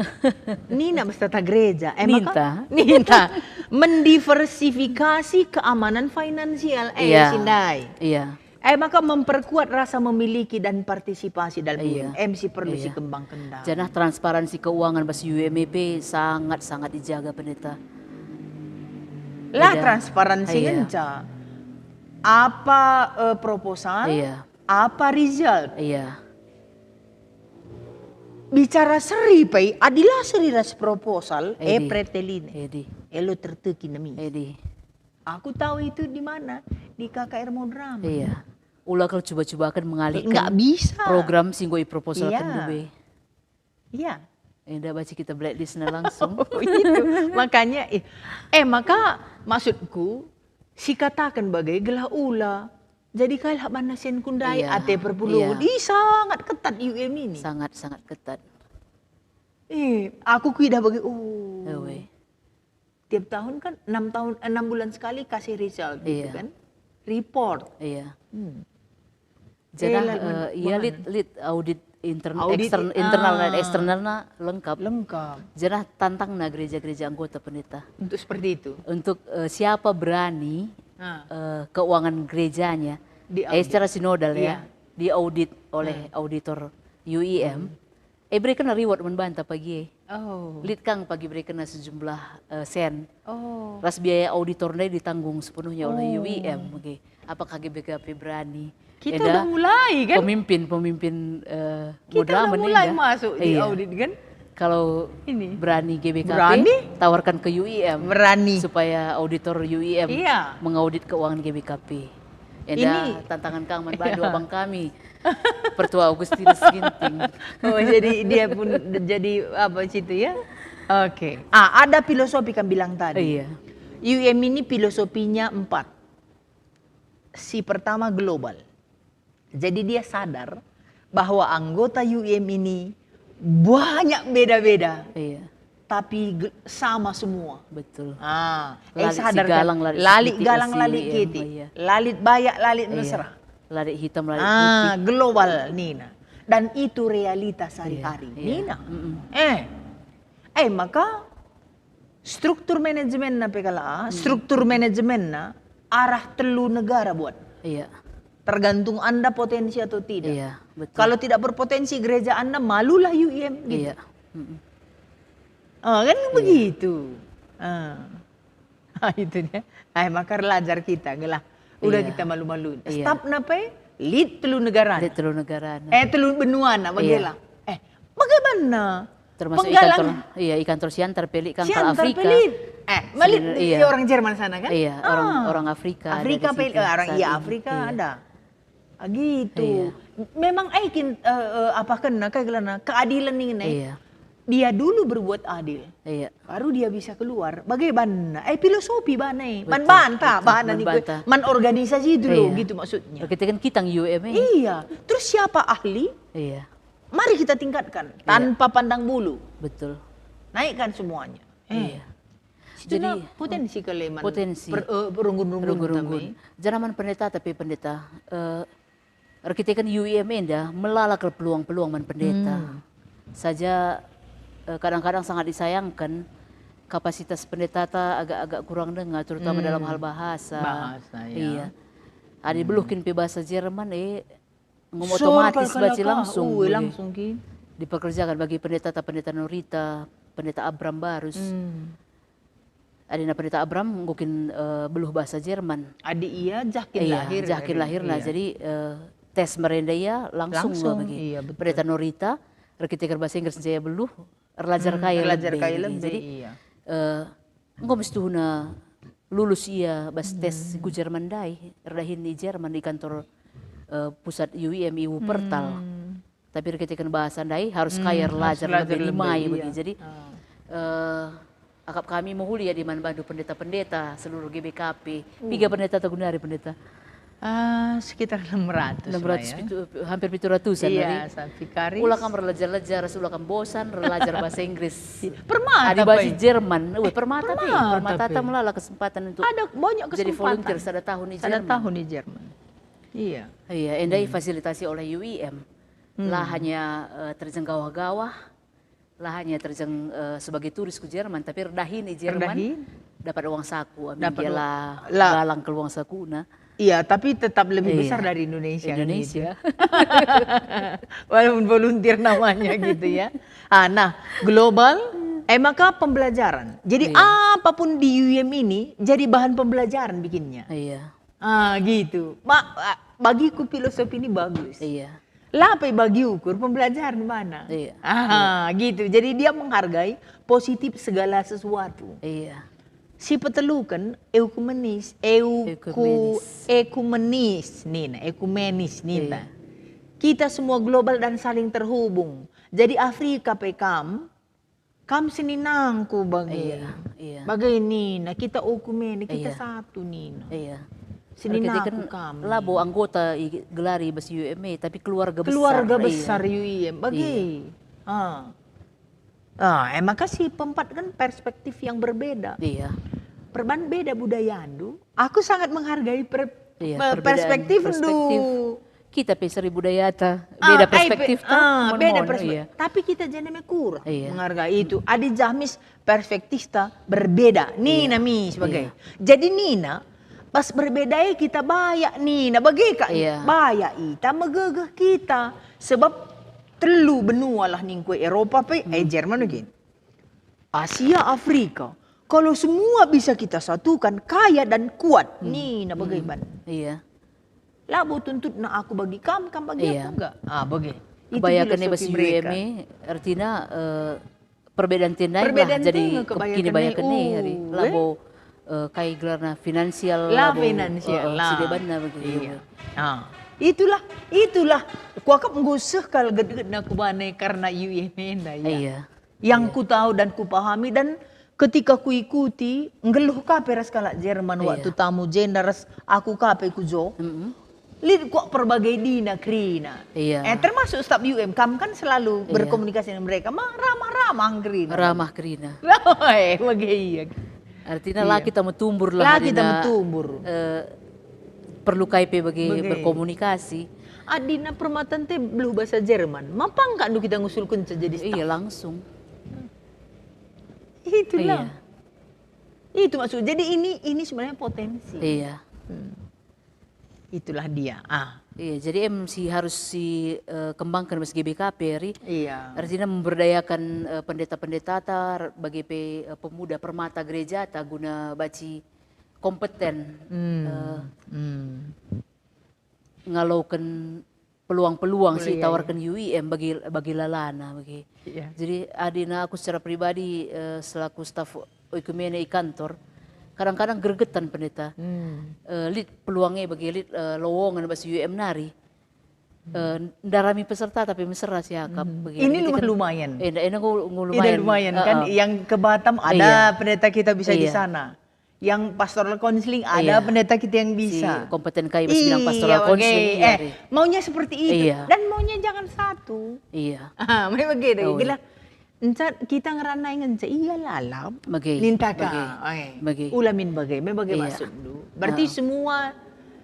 Nina bas tata gereja. Eh, maka ninta. Ninta. Mendiversifikasi keamanan finansial. Eh, iya, sindai. Iya. Eh, maka memperkuat rasa memiliki dan partisipasi dalam, iya, U M M si perlu, iya, sikembangken. Janah transparansi keuangan bas U M M P sangat-sangat dijaga, Pendeta. Lah, iya, transparansi, iya, ngenca. Apa, eh, proposal? Iya. Apa result? Iya. Bicara seri pe, adi la seri ras proposal, eh, edi, preteline. Edi. Elo terteki nemi. Edi. Aku tahu itu di mana, di K K R Modrama. Iya. Ula kal cuba-cubaken mengalihken, eh, nggak bisa, program si enggo iproposalken, iya, dube. Iya. Enda baci kita blacklist-na langsung. Oh, itu. Makanya, eh, eh, maka maksudku, sikataken bage gelah ula. Jadi kalak banna senku ndai, iya, ate perpulungen. Iya. Ih, sangat ketat U M ini. Sangat, sangat ketat. Eh, aku kuidah bage, oh. Ewe. Tiap tahun kan enam tahun, enam bulan sekali kasih result gitu. Iya. Kan? Report. Iya. Hmm. Janah, eh, eh, la-, eh, ia lit, lit audit intern-, audit, ekstern-, internal dan ah, eksternalna lengkap. Lengkap. Janah tantangna gereja-gereja anggota pendeta. Untuk seperti itu? Untuk, eh, siapa berani, ah, eh, keuangan gerejanya, eh, diaudit, secara sinodal ya, iya, diaudit oleh, hmm, auditor U E M. Hmm. Eh, iberekenna reward man banta pagi e. Oh. Lit kang pagi iberekenna sejumlah, eh, sen. Oh. Ras biaya auditor ndai ditanggung sepenuhnya oleh, oh, U E M, oke. Apakah G B K P berani? Kita enda udah mulai, kan? Pemimpin, pemimpin, eh, kita udah moderamen mulai enda masuk di, iya, audit, kan? Kalau ini berani G B K P, berani, tawarkan ke U E M. Berani. Supaya auditor U E M, iya, mengaudit keuangan G B K P. Enda ini tantangan kang man bandu, iya, abang kami. Pertua Augustinus Ginting. Oh, jadi dia pun jadi apa situ ya? Oke. Ah, ada filosofi kan bilang tadi. Iya. U M ini filosofinya empat. Si pertama global. Jadi dia sadar bahwa anggota U M ini banyak beda-beda. Iya. Tapi ge-, sama semua. Betul. Ah, eh, lalap si sadar kan? Galang, lalap si kitik, galang, lalap si kitik. Iya. Lalap bayak, lalap mesra. Lalap hitam, lalap putih. Ah, global nina. Dan itu realita sehari-hari, iya, iya, nina. Mm-mm. Eh. Eh, maka struktur manajemenna pe kala, hmm, struktur manajemenna arah telu negara buat. Iya. Tergantung Anda potensi atau tidak. Iya, betul. Kalau tidak berpotensi gereja Anda, malulah U M gitu. Iya. Mm-mm. Oh, kan, iya, begitu. Ah. Ah, itu dia. Ai, maka erlajar kita, gelah. Udah, iya, kita malu-malu. Iya. Staf napa? Lit telu negara. Lit telu negara. Eh, telu benua na, iya, bagaimana? Eh, bagaimana? Termasuk penggalang i kantor, iya, i kantor Siantar pe lit kang kal Siantar Afrika. Pe lit. Eh, malit, sebenarnya, iya, orang Jerman sana kan? Iya, orang, ah, orang Afrika ada di situ. Afrika pe, eh, orang, iya, saat ini. Afrika, iya, ada. Ah, gitu. Iya. Memang ai kin, eh, eh, apa kena, kai gelana, keadilan ini, eh. Iya. Dia dulu berbuat adil. Iya. Baru dia bisa keluar. Bagaimana? Eh, filosofi bana, eh. Man, betul, banta, betul, bana man nih, banta, man organisasi itu loh, iya, gitu maksudnya. Kita kan kitang U M, eh. Iya. Terus siapa ahli? Iya. Mari kita tingkatkan, iya, tanpa pandang bulu. Betul. Naikkan semuanya. Eh. Iya. Situna jadi potensi kal man potensi. Per-, eh, perunggun-runggun, runggun-runggun kami. Janah man pendeta, tapi pendeta, eh, erkiteken U M enda melala kal peluang-peluang man pendeta. Hmm. Saja, eh, kadang-kadang sangat disayangkan kapasitas pendetata agak-agak kurang denga, terutama, hmm, dalam hal bahasa. Bahasa, ya. Iya. Adi, hmm, beluh kin pe bahasa Jerman, eh, enggo otomatis baci langsung, ue, langsung ki. Dipekerjakan bagi pendeta, ta pendeta Norita, pendeta Abram Barus. Hmm. Adina pendeta Abram enggo kin, eh, beluh bahasa Jerman. Adi ia jah kin, iya, lahir, jah kin lahirna. Iya. Jadi, eh, tes merenda ia langsung, langsung, bagi, iya, betul, pendeta Norita, erkiteken bahasa Inggris ia beluh, erlajar, hmm, kai erlajar lebe, kai lebe, jadi, iya, eh, enggo mesti tuhuna lulus ia bas tes, hmm, ku Jerman ndai, erdahin i Jerman, i kantor, eh, pusat U M I Wuppertal. Hmm. Tapi erkiteken bahasa ndai harus, hmm, kai erlajar, harus belajar lebe, lebe, nimai, iya, bagi. Jadi, ah, eh, akap kami mehuli adi man bandu pendeta-pendeta seluruh G B K P. Uh. Piga pendeta ta gundari, pendeta? Ah, sekitar enam ratus lah, enam ratus ya. Pitu, hampir pitu ratusan. Iya, tadi. Sa-, vikarius. Ula kam erlajar-lajar, ula kam bosan erlajar bahasa Inggris. Iya. Permata, adi bahasa Jerman, weh, permata pe. Permata, permata pe. Melala kesempatan untuk ada banyak jadi kesempatan. Volunteer sada tahun di Jerman. Sada tahun di Jerman. Iya. Iya, enda, hmm, ifasilitasi oleh U I M. Hmm. La hanya, eh, terjeng gawah-gawah, la hanya terjeng, eh, sebagai turis ku Jerman, tapi erdahin i Jerman, erdahin, dapat uang saku, amin. Dapat dia uang, la, la galang kal uang sakuna. Iya, tapi tetap lebih, iya, besar dari Indonesia, kan, Indonesia, gitu. Walaupun volunteer namanya gitu ya. Ah, nah, global, eh, maka pembelajaran. Jadi, iya, apapun di U I M ini jadi bahan pembelajaran bikinnya. Iya. Ah, gitu. Ma-, ah, bagiku filosofi ini bagus. Iya. La pe bagi ukur pembelajaran di mana. Iya. Ah, iya, gitu. Jadi dia menghargai positif segala sesuatu. Iya. Si peteluken ekumenis, euku-, ekumenis, ekumenis, nina, ekumenis, nina. Iya. Kita semua global dan saling terhubung. Jadi Afrika pe kam, kam seninangku bage. Iya, iya. Bage nina, kita uku mene, kita, iya, satu nina. Iya. Seninangku kami. Labo anggota i-, gelari bas U M A, tapi keluarga besar. Keluarga besar, iya, U M A. Bage. Iya. Ah. Ah, eh, maka si pempat kan perspektif yang berbeda. Iya. Perban beda budayandu. Aku sangat menghargai per-, Iya, pe-, perbedaan perspektifndu. Perspektif. Kita pe seri budayata, Ah, beda ai, pe-, perspektif ta, ah, beda mon-mon, perspektif. Iya. Tapi kita jenda me kurang Iya. menghargai itu. Adi jah mis perspektifta berbeda. Nina Iya. mi sebagai. Iya. Jadi nina, pas berbeda e kita bayak nina, bage kak Iya. bayak ita megegeh kita. Sebab telu benua lah ningkue Eropa pe, eh, Hmm. Jerman begin. Asia, Afrika. Kalau semua bisa kita satukan, kaya dan kuat. Hmm. Nina Hmm. bagaimana? Iya. Labo tuntutna aku bagi kam, kam bagi Iya. aku enggak? Ah, bage. Itu Kebayaken e bas filosofi mereka. U M E, artina, eh, perbedaan tenda lah Perbedaan jadi tenda ke-, kebayaken kini bayaken e, e, hari. uh, eh. Labo, eh, kai gelarna finansial, Lah, labo, finansial, eh, eh, lah. si debanna bagi Iya. Ah. Itulah, itulah. Kuakap nggo seh kal gedgetna kubane karena U M E enda, ya. Iya. Yang Iya. kutahu dan kupahami dan ketika kuikuti, nggeluh ka pe ras kalak Jerman Iya. waktu tamu jenda ras aku ka pe ku jo. Mm-mm. Lit kuak perbagai dina kerina. Iya. Eh, termasuk staf U M, kam kan selalu Iya. berkomunikasi dengan mereka. Ma, ramah-ramah kerina. Ramah kerina. Eh, bage iya. Artina Iya. la kita metumbur lah La kita adina, metumbur. eh, perlu kai pe bage Bage. berkomunikasi. Adina permatan te beluh bahasa Jerman. Mapang kak ndu kita ngusulkenca jadi staf? Iya, langsung. Itulah. Iya. Itu maksud. Jadi ini, ini sebenarnya potensi. Iya. Hmm. Itulah dia. Ah. Iya, jadi em si harus si, eh, kembangkan bas G B K P, ri. Iya. Artina memberdayakan, eh, pendeta-pendetata, r-, bage pe, eh, pemuda permata gerejata guna banci kompeten, Hmm. eh, Hmm. ngaloken peluang-peluang si Iya, iya. itawarken U I M bagi, bagi lalana, bagi. Iya. Jadi, adina aku secara pribadi, eh, selaku staf oikumene i kantor, kadang-kadang gregetan pendeta. Hmm. Eh, lit peluang e bagi lit, eh, lowongan bas U I M nari. Hmm. Eh, ndarami peserta tapi mesera siakap, Hmm. bagi. Ini Jadi kan, lumayan. eh, nda-, ini ngu-, ngu Ini lumayan. lumayan, kan? Heeh. Yang ke Batam ada Iya. pendeta kita bisa di Iya. sana. Yang pastoral counseling ada Iya. pendeta kita yang Si bisa. kompeten kai bas bidang Iya, pastoral oke. counseling, iya, Eh, ri. maunya seperti itu. Iya. Dan maunya jangan satu. Iya. Ah, memang begitu. Oh, Gila. iya. Enca kita ngeranai ngenca iya lalap. Bage, Ninta ka. bage, Oke. bage. Ulamin bage, memang bage Iya. maksudndu. Berarti Heeh. semua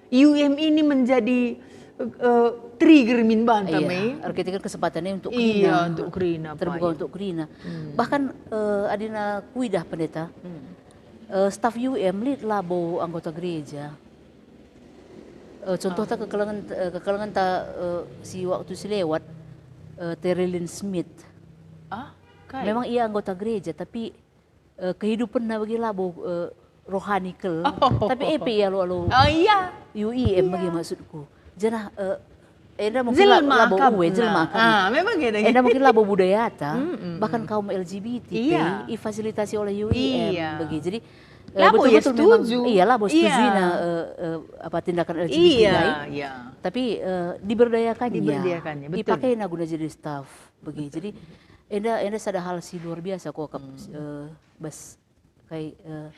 U M ini menjadi, eh, trigger min banta Iya, me. Artinya kan kesempatannya untuk Iya, kerina. untuk kerina, Terbuka Pak. untuk kerina. Hmm. Bahkan, eh, adina kuidah pendeta, Hmm. eh, staf U M lit labo anggota gereja. Eh, contohta Ah. kekelengen, eh, kekelengenta, eh, si waktu si lewat, eh, Terry Lynn Smith. Ah, kai? Memang ia anggota gereja, tapi, eh, kehidupenna bagi labo, eh, rohani kal. Oh. Tapi e pe ia alo-alo Oh, iya. U I M bagi Iya. maksudku. Janah, eh, enda mungkin la-, Jelma labo akapna. ue, jelma akapna. Ah, memang gitu. Enda mungkin labo budayata, Mm-mm. bahkan kaum L G B T Iya. pe ifasilitasi oleh U I M Iya. bagi. Jadi, eh, Labo ia betul-betul memang, setuju. iya, labo Iya. setuju ina, eh, eh, apa, tindakan L G B T Iya, nai. iya. Tapi, eh, diberdayakannya. Diberdayakannya, betul. Dipakainya guna jadi staf bagi. Betul. Jadi, enda, enda sada hal si luar biasa kuakap, Hmm. eh, bas kai, eh,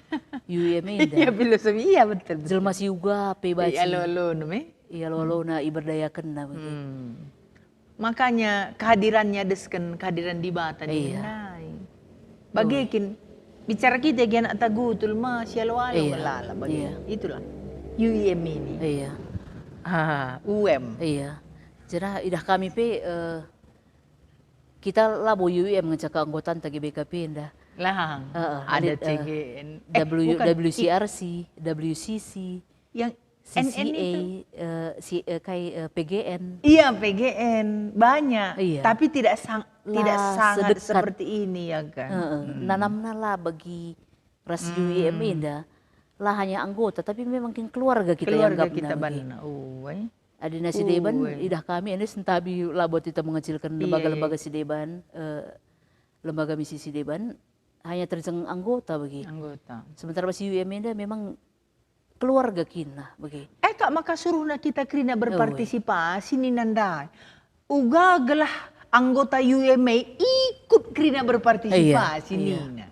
U I M enda. Iya, filosofi, iya, betul, betul. Jelma si uga pe Iya, banci. alo-alo, no, me? Iya, alo-alona iberdayakenna bagi. Hmm. Makanya kehadirannya desken kehadiran Dibata Iya. nai. Bage Oh. kin, bicara kita gi anak tagutul ma, si alo-alo Iya. ngelala bage. Iya. Itulah U I M ini. Iya. Ah, U M. Iya. Jadi idah kami pe, eh, kita labo U I M ngenca keanggotanta G B K P enda. Lah, Heeh, ada alit, eh, C G N. Eh, W, bukan. W C R C, W C C, Yang N N C C A, itu. eh, si, eh, kai, eh, P G N. Iya, P G N, banyak. Iya. Tapi tidak sang-, tidak Lah, sangat sedekat. seperti ini, ya kan? Heeh, Hmm. nanamna la bagi ras Hmm. U I M enda, la hanya anggota, tapi memang kin keluarga kita Keluarga yang gapna kita bagi. banna. Oh, eh. Adina si deban, Oh, eh. idah kami, ini sentabi labo kita mengecilkan Iya, lembaga-lembaga iya. si deban, eh, lembaga misi si deban, hanya terjeng anggota bagi. Anggota. Sementara bas U I M enda memang keluarga kina bagi. Eh, kak, maka suruhna kita kerina Oh, iya. berpartisipasi nina ndai. Uga gelah anggota U I M ikut kerina berpartisipasi Iya, iya. nina.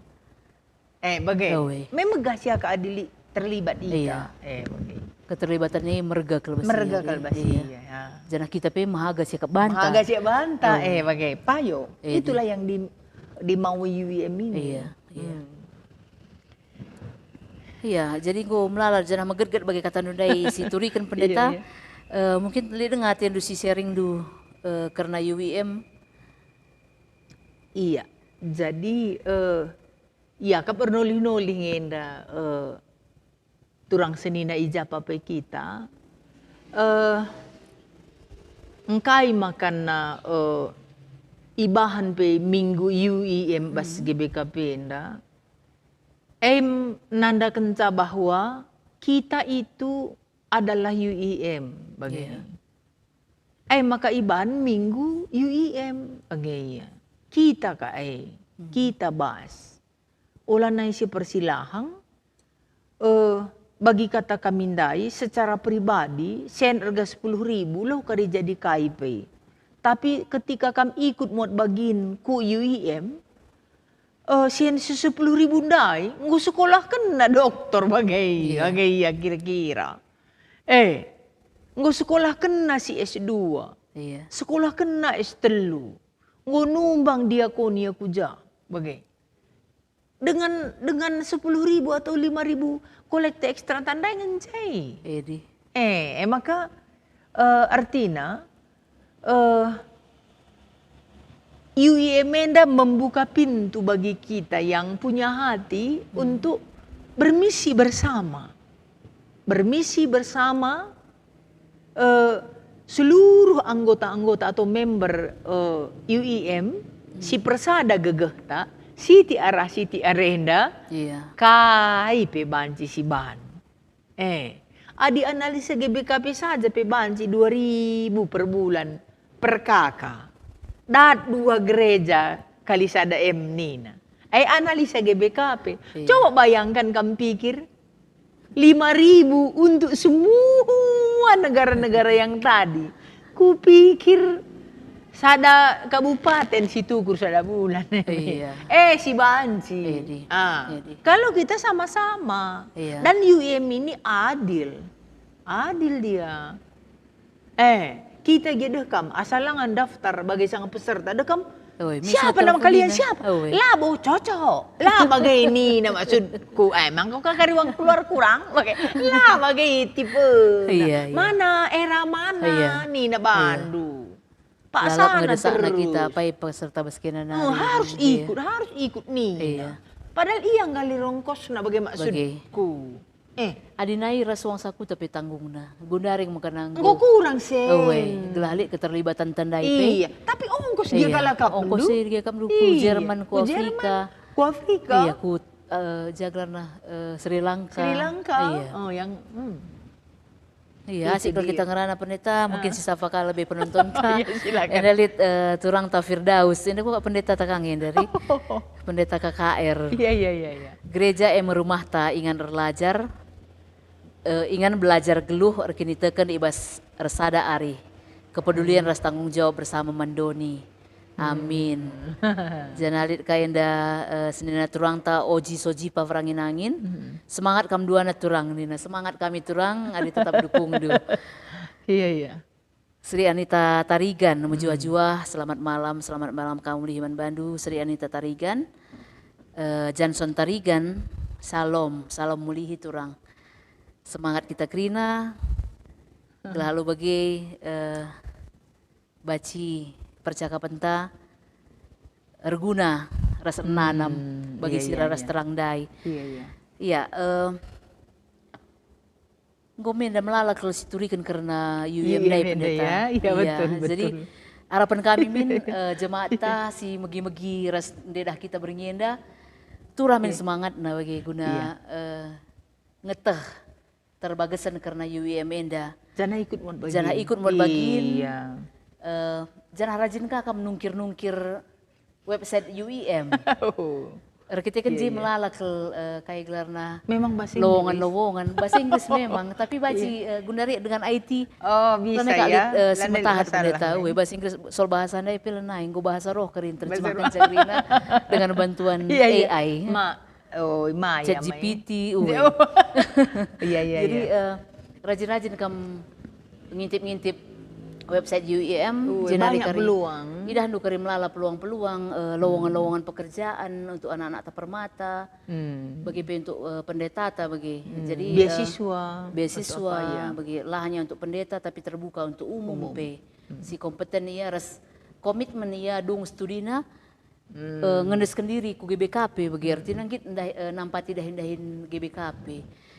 Eh, bage. Oh, iya. Memegah siaka adili terlibat Iya. ika. Eh, bage. Keterlibatan ini merga kal bas Merga iya, kal bas iya. iya, ya. Janah kita pe mehaga siaka banta. Mehaga siaka banta, Oh. eh, bage. Payo. Eh, Itulah di- yang di-, di mau U I M ini. Iya, iya. Hmm. Iya, jadi enggo melala janah megetget bagi katandu ndai si turiken, Pendeta. Iya, iya. Eh, mungkin lit denga atendu si sharingndu, eh, kerna U I M. Iya, jadi, eh, iya, kap ernolih-nolih nge enda, eh, turang senina i ja pe kita, eh, engkai makanna, eh, ibahan pe minggu U I M bas G B K P enda, em nandakenca bahwa kita itu adalah U I M bage. Iya. Ai maka iban minggu U I M bage ia. Kita ka ai, kita bas. Ola nai si persilahang, eh, bagi kata kami ndai secara pribadi, sen erga sepuluh ribu lo kari jadi kai pe. Tapi ketika kam ikut muat bagin ku U I M, eh, sen si sepuluh ribu ndai, enggo sekolahkenna doktor bage, iya, bage ia kira-kira. Eh, enggo sekolahkenna si S dua, iya, sekolahkenna S telu, enggo numbang diakonia ku ja, bage. Dengan, dengan sepuluh ribu atau lima ribu kolekte ekstra tandai ngenca. Edi. Eh, eh, maka, eh, artina, eh, U I M enda membuka pintu bagi kita yang punya hati untuk bermisi bersama. Bermisi bersama, eh, seluruh anggota-anggota atau member, eh, U I M si persada gegehta, siti arah siti arenda, iya, kai pe banci siban. Eh, adi analisa G B K P saja pe banci dua ribu per bulan per K K. Dat dua gereja kali sada M nina. Eh, analisa G B K P. Iya. Coba bayangkan kam pikir, lima ribu untuk semua negara-negara yang tadi. Kupikir sada kabupaten si tukur sada bulan. Iya. Eh, si banci. Edi. Ah. Edi. Kalau kita sama-sama. Iya. Dan U I M ini adil. Adil dia. Eh, kita gia deh kam, asal langa daftar bage sanga peserta deh kam. Oi, siapa nama kalian? Siapa? Oi. Labo cocok. La bage nina maksudku. Eh, emang kau kakari uang keluar kurang? Bage. La bage tipe. Iya, iya. Mana era mana, iya, nina bandu. Pak lalap sana ngedesakna terus. Kita, apai peserta bas kena nari, oh, harus ikut, harus ikut nina. Iya. Padahal ia nggali rongkosna bage maksudku. Bage. Eh. Adi nai ras uang saku tapi tanggungna. Gundari mekana enggo. Enggo kurang sen. Oe, gelah lit keterlibatan tandai pe. Iya, tapi ongkos dia kalak kap ongkos dulu. Dia kam dulu ku Jerman, ku Afrika. Iya, ku, eh, jagelarna, eh, Sri Lanka. Sri Lanka. Iya. Oh, yang, hmm. Iya, asik kal kita ngerana, Pendeta. Mungkin si sapa kal lebe penontonta. Iya, silakan. Enda lit, eh, turangta Firdaus. Enda kok Pendeta takang enda ri. Pendeta K K R. Iya, iya, iya, iya. Gereja em rumahta ingan erlajar, eh, ingan belajar geluh erkiniteken i bas ersada ari. Kepedulian ras tanggung jawab bersama mandoni. Amin. Janah lit ka enda, eh, senina turangta Oji Sojipa Ferangin Angin. Semangat kam duana turang nina. Semangat kami turang, adi tetap dukungndu. Iya, iya. Sri Anita Tarigan, mejuah-juah, selamat malam, selamat malam kam mulihi man bandu, Sri Anita Tarigan. Eh, Janson Tarigan, salam, salam mulihi turang. Semangat kita kerina, gelah alu bage, eh, banci percakapenta erguna ras ernanam bagi sira ras terang ndai. Iya, iya. Iya, eh, enggo me enda melala kal situriken kerna U I M ndai, Pendeta. Ya? Iya, betul, jadi betul. Harapan kami min, eh, jemaat ta si megi-megi ras ndedah kita berngi enda, turah min semangatna bage guna, eh, ngeteh terbagesen kerna U I M enda. Janah ikut muat bagin. Janah ikut muat bagin. Iya. Eh, janah rajin ka kam nungkir-nungkir website U I M. Oh. Erkiteken je melala kal, eh, kai gelarna. Memang bahasa Inggris. Lowongan, lowongan. Bahasa Inggris memang, tapi banci, eh, guna ria dengan I T. Oh, bisa ya. Lit, eh, si metahat Pendeta. Ue, bahasa Inggris, soal bahasa ndai pe lanai, enggo bahasa roh kari nerjemahken kerina dengan bantuan A I. Ma, oh, ma, ya, ma, ya. Chat G P T, ue. Iya, iya, iya. Jadi, eh, rajin-rajin kam ngintip-ngintip website U I M, Ui, jenari banyak kari peluang. Idah ndu kari melala peluang-peluang, eh, lowongan-lowongan pekerjaan untuk anak-anak ta permata, Hmm. bagi pe untuk, eh, pendeta ta bagi. Jadi, eh, Beasiswa, beasiswa, atau apa, iya. Bagi lah hanya untuk pendeta tapi terbuka untuk umum, Umum. Pe. Si kompeten ia ras komitmen ia dung studina, Hmm. eh, ngendesken diri ku G B K P bagi, artina nggit ndah, eh, nampati dahin-dahin G B K P.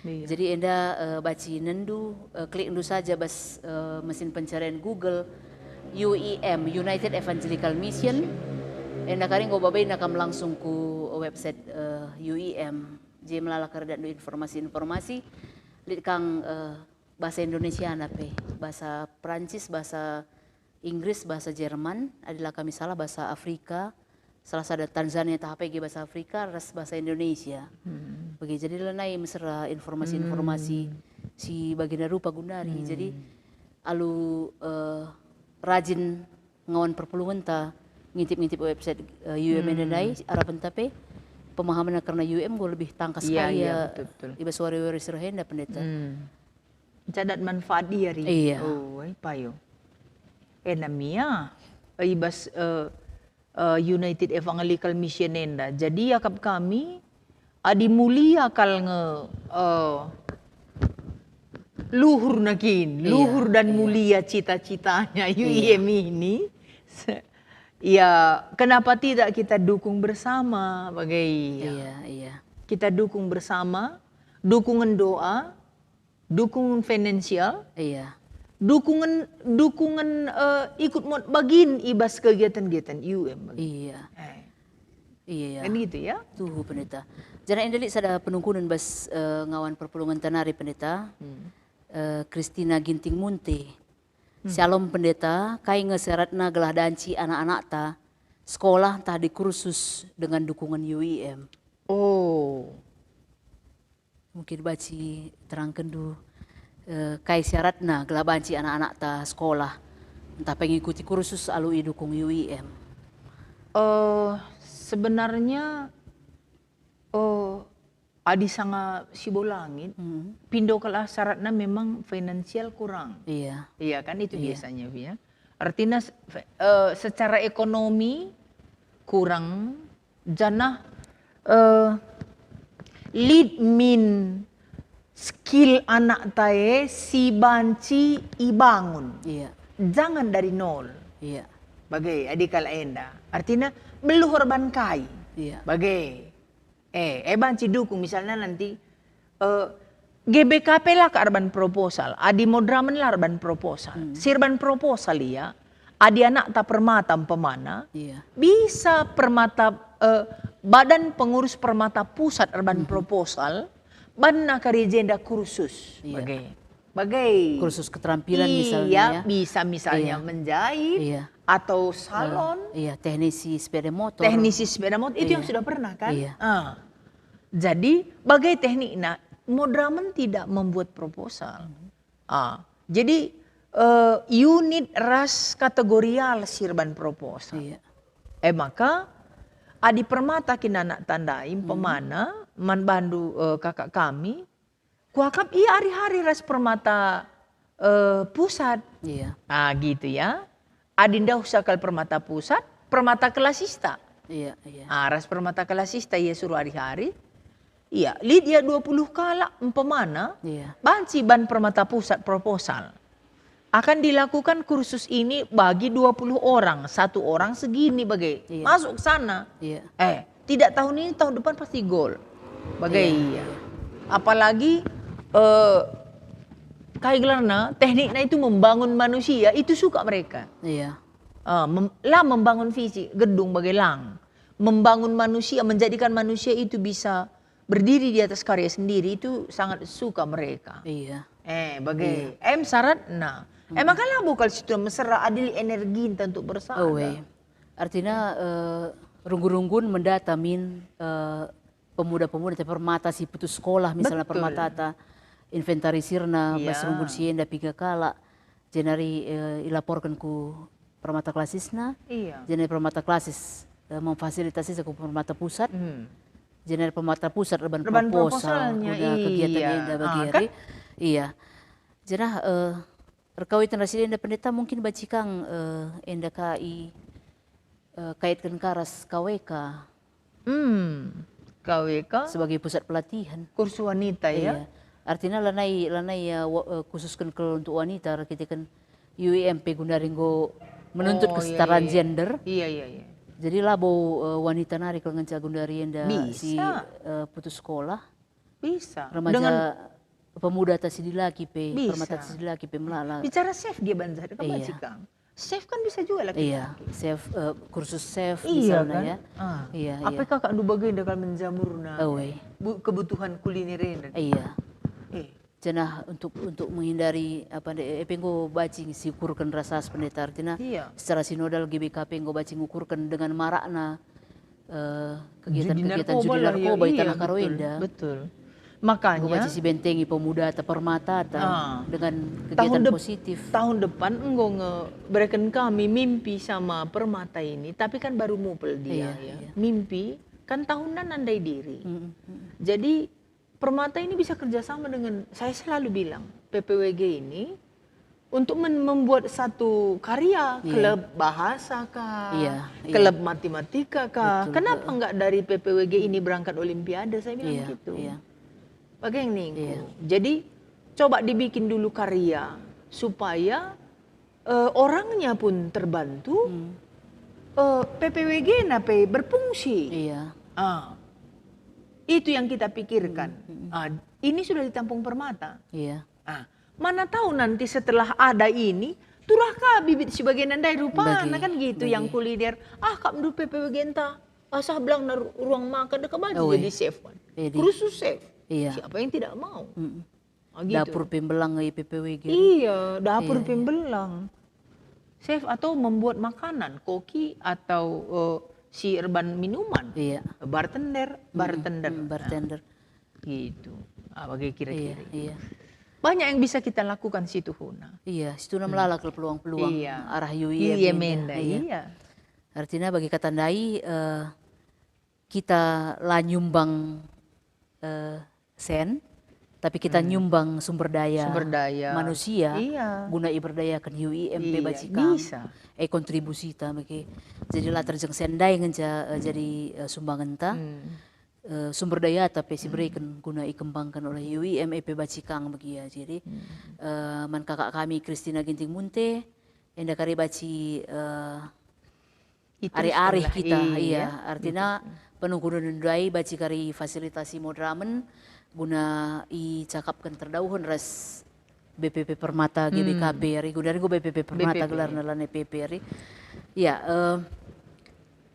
Iya. Jadi enda, eh, banci nendu, eh, klik ndu saja bas, eh, mesin pencarian Google U E M, United Evangelical Mission. Enda kari enggo babaina kam langsung ku website, eh, U E M. Je melala kari datndu informasi-informasi. Lit kang, eh, bahasa Indonesiana pe, bahasa Perancis, bahasa Inggris, bahasa Jerman, adi la kami salah bahasa Afrika, salah sada Tanzania tah apa ge bahasa Afrika ras bahasa Indonesia. Hmm. Bagi jadi lanai mesera informasi-informasi Hmm. si bagenda rupa gundari. Hmm. Jadi alu, eh, rajin ngawan perpulungenta ngintip-ngintip website, eh, U M N Hmm. ndai, arapenta pe pemahamanna kerna U M enggo lebih tangkas Iya, kai iya, ya betul, betul. I bas wari-wari si rehenda, Pendeta. Hmm. Cadat manfaat dia ri. Iya. Oh, ai payo. Ena mia, eh, i bas, eh, eh, United Evangelical Mission enda. Jadi akap kami, adi mulia kal nge, eh, luhur nakin, Iya, luhur dan iya. Mulia cita-citanya U I M ini. Se- Ya, kenapa tidak kita dukung bersama, bagai? Iya, iya. Kita dukung bersama, dukungan doa, dukungan finansial, Iya. dukungan, dukungan, eh, ikut mot bagin i bas kegiatan-kegiatan U M bagi. Iya. Eh. Iya, ya. Kan gitu ya? Tuhu, Pendeta. Janah enda lit sada penungkunen bas, eh, ngawan perpulungenta nari, Pendeta. Hmm. Eh, Kristina Ginting Munte. Syalom, Pendeta, kai nge syaratna gelah danci anak-anakta sekolah ntah di kursus dengan dukungan U I M? Oh. Mungkin banci terangkenndu, eh, kai syaratna gelah banci anak-anakta sekolah ntah pe ngikuti kursus alu idukung U I M? Eh, sebenarnya, eh, adi sanga sibo langit, Hmm. pindo kal syaratna memang finansial kurang. Iya. Iya kan, itu Iya. Biasanya, ya. Artinya se-, eh, secara ekonomi kurang, janah, eh, lit min skill anakta e si banci ibangun. Iya. Jangan dari nol. Iya. Bage, adi kal enda. Artinya, beluh erban kai. Iya. Bage. Eh, eh banci dukung misalnya nanti, eh, G B K P la ka erban proposal, adi Modramen la erban proposal. Hmm. Si erban proposal ia, adi anakta permata umpamana, Iya. bisa permata, eh, Badan Pengurus Permata Pusat erban Mhm. proposal, banna kari jenda kursus. Iya. Bage. Bage. Kursus keterampilan misalnya, Iya, ya. Bisa misalnya Iya. menjahit Iya. atau salon, Eh, iya, teknisi sepeda motor. Teknisi sepeda motor, itu yang Iya. Sudah pernah kan? Iya. Ah. Jadi, bagai teknikna, Modramen tidak membuat proposal. Ah. Jadi, eh, unit ras kategorial si erban proposal. Iya. Eh, maka, adi permata kin anakta ndai, umpamana, man bandu, eh, kakak kami, kuakap ia ari-ari ras permata, eh, pusat. Iya. Ah, gitu ya. Adi ndauh sakal permata pusat, permata kelasista. Iya, iya. Ah, ras permata kelasista ia suruh ari-ari. Iya, lit ia dua puluh kalak umpamana, Iya. banci ban permata pusat proposal. Akan dilakukan kursus ini bagi dua puluh orang, satu orang segini bage. Iya. Masuk ke sana. Iya. Eh, tidak tahun ini, tahun depan pasti gol. Bage Iya, iya. Apalagi, eh, kai gelarna, teknikna itu membangun manusia, itu suka mereka. Iya. Ah, mem-, la membangun fisik, gedung bage lang. Membangun manusia, menjadikan manusia itu bisa berdiri di atas karya sendiri, itu sangat suka mereka. Iya. Eh, bage. Em syaratna. Emang kan labo kal situ mesera, adil energi untuk bersama. Oh, weh. Artinya, eh, runggun-runggun mendata min, eh, pemuda-pemuda atau permata si putus sekolah, misalnya Betul. Permatata, inventarisirna, Iya. bas runggun si enda piga kalak, jenari, eh, ilaporken ku permata klasisna, Iya. jenari permata klasis, eh, memfasilitasi ku permata pusat, Hmm. jenari permata pusat erban Erban proposal, proposalnya, guna kegiatan iya. enda bagi Ah, ari. kan? Iya. Jenah, eh, Erkawiten ras si enda pendeta mungkin banci kang, eh, enda ka i, eh, kaitken ka ras K W K. Hmm, K W K? Sebagai pusat pelatihan. Kursus wanita ya? Iya. Artina lanai, lanai ya wa- eh, khususken kal untuk wanita, erkiteken U I M pe guna enggo menuntut oh, iya, kesetaraan iya, iya. gender. Iya, iya, iya. Jadi labo eh, wanita nari kal ngenca gundari enda si eh, putus sekolah. Bisa. Remaja Dengan pemuda ta si dilaki pe, bisa. Permata ta si dilaki pe melala. Bicara safe dia banjar, kamu iya. Cikang. Safe kan bisa juga laki-laki. Iya, safe, uh, kursus safe iya, misalnya kan? Ya. Ah. Iya, apa iya. Kakak ndu bagenda kal menjamurna oh, iya. Kebutuhan kuliner enda. Iya. Eh. Janah untuk untuk menghindari apa eh, pe enggo banci siukurken rasa pendeta artina iya. Secara sinodal G B K P enggo banci ngukurken dengan marakna uh, kegiatan-kegiatan judi narkoba, judi narkoba ya, di iya, tanah karo enda. Betul. Makanya si bentengi pemuda atau permata atau ah, dengan kegiatan tahun positif. Tahun depan enggo nge bereken kami mimpi sama permata ini, tapi kan baru mupel dia iya, ya. Iya. Mimpi kan tahun nan andai diri. Mm -mm. Jadi permata ini bisa kerjasama dengan, saya selalu bilang, P P W G ini untuk men- membuat satu karya, iya. Klub bahasa kah, iya, iya. Klub matematika kah, betul, kenapa enggak dari P P W G ini berangkat olimpiade, saya bilang iya, gitu. Iya. Bagi yang ningku. Iya. Jadi coba dibikin dulu karya supaya uh, orangnya pun terbantu, hmm. uh, P P W G na pe berfungsi. Iya. Ah. Itu yang kita pikirkan. Hmm. Hmm. Ah, ini sudah ditampung permata. Iya. Ah. Mana tahu nanti setelah ada ini, turah ka bibit si bagenda ndai rupana kan gitu yang kulider. Ah, kap ndu P P W G enta. Asah belang na ruang makan deka banci jadi chef kan. Kursus chef. Iya. Siapa yang tidak mau? Mm. Ah, gitu. Dapur pembelang i P P W G. Iya, dapur iya, pembelang. Chef atau membuat makanan, koki atau uh, si erban minuman. Iya. Bartender, bartender. Hmm, bartender. Nah. Gitu. Ah, bagi kira-kira. Iya, iya. Banyak yang bisa kita lakukan situhuna. Iya, situhuna hmm. Melala ke peluang-peluang iya. Arah U I M, U I M enda, iya. Iya. Artinya bagi kata ndai uh, kita la nyumbang uh, sen, tapi kita hmm. Nyumbang sumber daya, sumber daya manusia iya. Guna iberdayakan U I M pe iya. Bacikang. Bisa. E kontribusi ta meke. Jadi la terjeng sen ndai ngenca uh, jadi uh, sumbangenta. Hmm. Uh, sumber daya tapi si hmm. Bereken guna ikembangkan oleh U I M e pe bacikang begia. Jadi hmm. Uh, man kakak kami Kristina Ginting Munte, enda kari baci uh, arih-arih kita iya, iya. Artina penungkunen ndai baci kari fasilitasi moderamen guna icakapken terdauhen ras B P P Permata hmm. G B K P ari guna enggo B P P Permata B P P. Gelarna lane P P ari ya uh,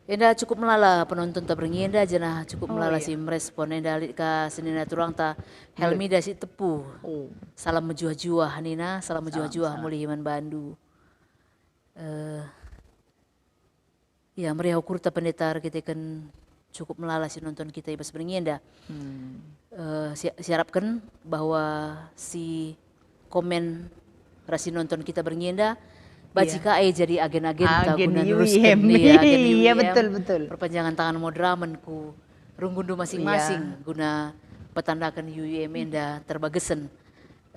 enda cukup melala penonton taberngi enda janah cukup oh, melala iya. Si merespon enda lit ka senina turang ta Helmi da si tepu oh. Salam mejuah-juah nina salam mejuah-juah mulih iman bandu uh, Ya, meriah ukurta pendeta erkiteken cukup melala si nonton kita i bas berngi enda. Hmm. Uh, si, siarapken bahwa si komen ras si nonton kita berngi enda baci yeah. Ka e jadi agen-agen ta guna nerusken iya, agen iya, U I M. Betul, betul. Perpanjangan tangan moderamen ku runggunndu masing-masing yeah. Guna petandaken U I M enda terbagesen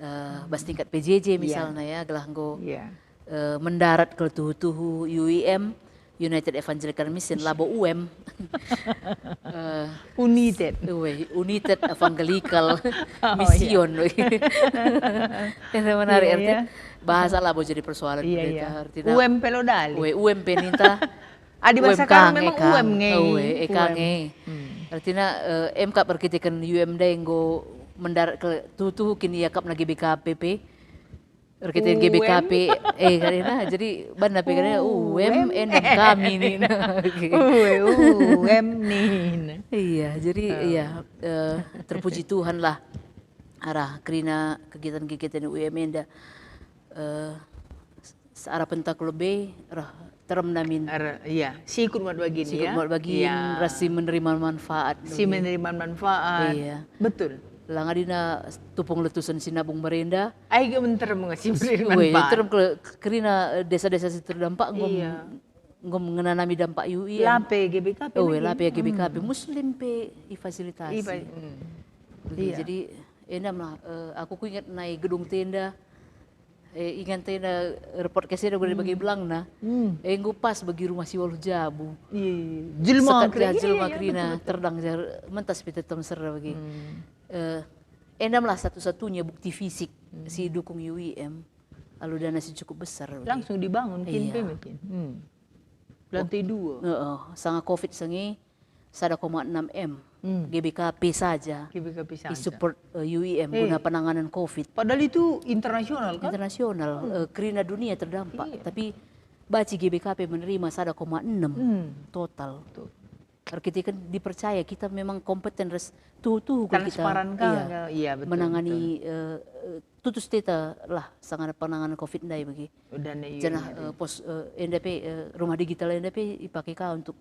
uh, bas tingkat P J J misalnya yeah. Ya, gelah enggo yeah. Uh, mendarat kal tuhu-tuhu U I M, United Evangelical Mission, labo U M. Uh, United. Uwe, United Evangelical oh, Mission. Iya. Itu menarik iya, artinya. Bahasa labo jadi persoalan iya, iya. Artinya, U M pe lodali. Uwe, U M pe ninta. Adi bahasa kan memang U M nge. Uwe, e kange. Hmm. Artinya uh, M K perkitikan U M dai enggo mendarat ke tuhu-tuhu kini iakapna G B K P pe. Erkiteken G B K P, eh karena jadi banna pe karena U M N M kami ni. U M ni. Iya, jadi iya eh, terpuji Tuhan lah arah kerina kegiatan-kegiatan U M N da eh, searah pentak lebe rah terem namin. Iya, sikut mat bagin sikut ya. Mat bagin iya. Ras si menerima manfaat. Si menerima manfaat. Iya. Betul. Lang adina tupung letusen si nabung merenda. Ai ge menterem nge si menerima manfaat. Terem kerina eh, desa-desa si terdampak nggom iya. Nggom ngenanami dampak U I. Lape G B K P. Oh, lape G B K P. Hmm. Muslim pe ifasilitasi. Ifa, hmm. Iya. Jadi endam lah uh, aku kuingat nai gedung tenda Eh, ingan tena report kesi ada guna bagi belangna. Hmm. Eh, enggo pas bagi rumah si waluh jabu. Iya, iya, iya. Jelma Sekat kerina, ja jelma iya, iya, kerina, betul, betul. Terdang jar mentas pita tem serra bagi. Hmm. Eh, endamlah satu-satunya bukti fisik si dukung U I M. Alu dana si cukup besar bagi. Langsung dibangun, kin. Iya. Pe mungkin. Hmm. Lantai dua. Heeh, sanga covid sangi sada koma enam M. Hmm. G B K P saja. G B K P saja. I support, eh, U I M guna penanganan covid. Padahal itu internasional, kan? Internasional, eh, kerina dunia terdampak. Iya. Tapi banci G B K P menerima sada koma enam total. Betul. Erkiteken dipercaya kita memang kompeten ras tuhu-tuhu kal kita. Transparan kal, iya, betul, menangani, betul. Eh, eh, tutus teta lah sanga penanganan covid ndai bagi. Janah, eh, pos, eh, enda pe, eh, rumah digital enda pe ipake ka untuk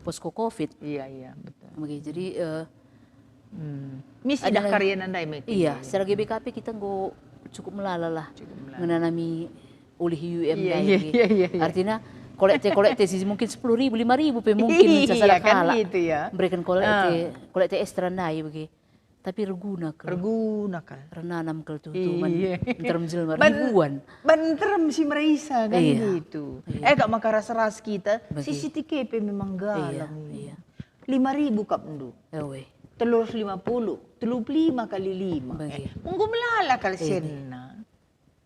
posko covid. Iya, iya, betul. Bagi. Jadi, eh, misi dah karya nandai mungkin. Iya, secara G B K P kita enggo cukup melala lah. Cukup melala. Ngenanami ulih U I M ndai, iya, iya, iya. Artinya, kolekte-kolekte si mungkin sepuluh ribu, lima ribu pe mungkin. Iya, kan kalak gitu, ya. Memberikan kolekte, kolekte ekstra ndai bagi. Tapi erguna kal. Erguna kal. Ernanam kal tuhu-tuhu man nterem jelma ribuan. Ban nterem si merisa kan gitu. Iya. Eh, kak maka ras-ras kita, bagi. Si C T K P memang galang. Iya, iya. Lima ribu kap ndu. Ewe. Telu ratus lima puluh, telu puluh lima kali lima. Bagi. Eh, enggo melala kal senna.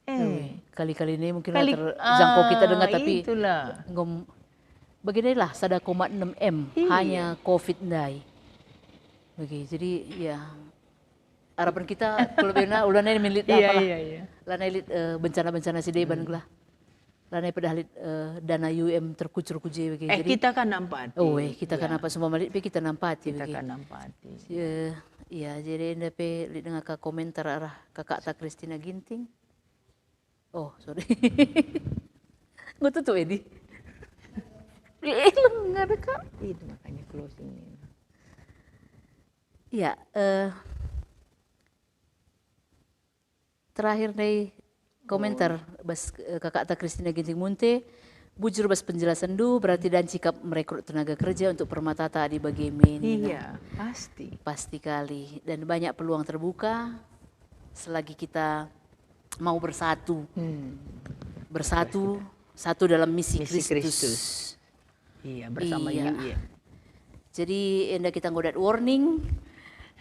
Eh. Kali-kali ini mungkin terjangkau kita dengar, tapi itulah. Beginilah, sada koma enam M hanya covid ndai. Bagi, jadi, ya, harapan kita kalau bena ulana ini lit apalah. Iya, iya. Lana lit, eh, bencana-bencana si deban gelah. Lana pedah lit, eh, dana U M terkucur ku je bagi. Eh, jadi kita kan nampati. Oh, eh, kita kan nampak semua malit pe kita nampati bagi. Kita kan nampati. Eh, iya, jadi enda pe lit dengar ka komentar arah kakakta Kristina Ginting. Oh, sorry. Nggak tutup, Edi. Eleng ada, Kak. Itu makanya closing ini. Iya, eh, terakhir nih komentar bas, eh, kakakta Kristina Ginting Munte. Bujur bas penjelasan du, berarti dan cikap merekrut tenaga kerja untuk permatata adi bage me nina. Iya, pasti. Pasti kali. Dan banyak peluang terbuka selagi kita mau bersatu. Hmm. Bersatu, satu dalam misi Kristus. Iya, bersama U I M. Jadi, enda kita ngodat warning,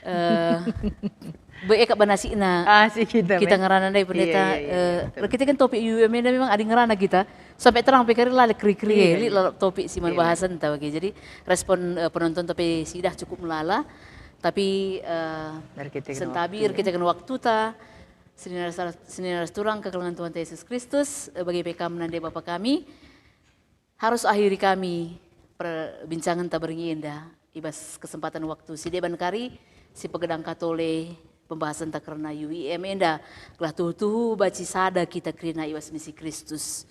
eh, be eka banasina. Ah, si kita, kita ngerana ndai, pendeta, iya, iya, eh, betul. Kita kan topik U I M enda memang adi ngerana kita, sampai terang pe kari lalek keri-keri, iya, lalap topik si man bahasan ta bagi. Jadi, respon, eh, penonton tapi sidah cukup melala, tapi, eh, sentabi erkiteken waktu ta, Senina ras, senina ras turang kekelengen Tuhanta Yesus Kristus, eh, bagi pe kam nande Bapa kami, harus akhiri kami perbincangen ta berngi enda i bas kesempatan waktu si deban kari, si pegedang katole pembahasan ta kerna U I M enda, gelah tuhu-tuhu banci sada kita kerina i bas misi Kristus.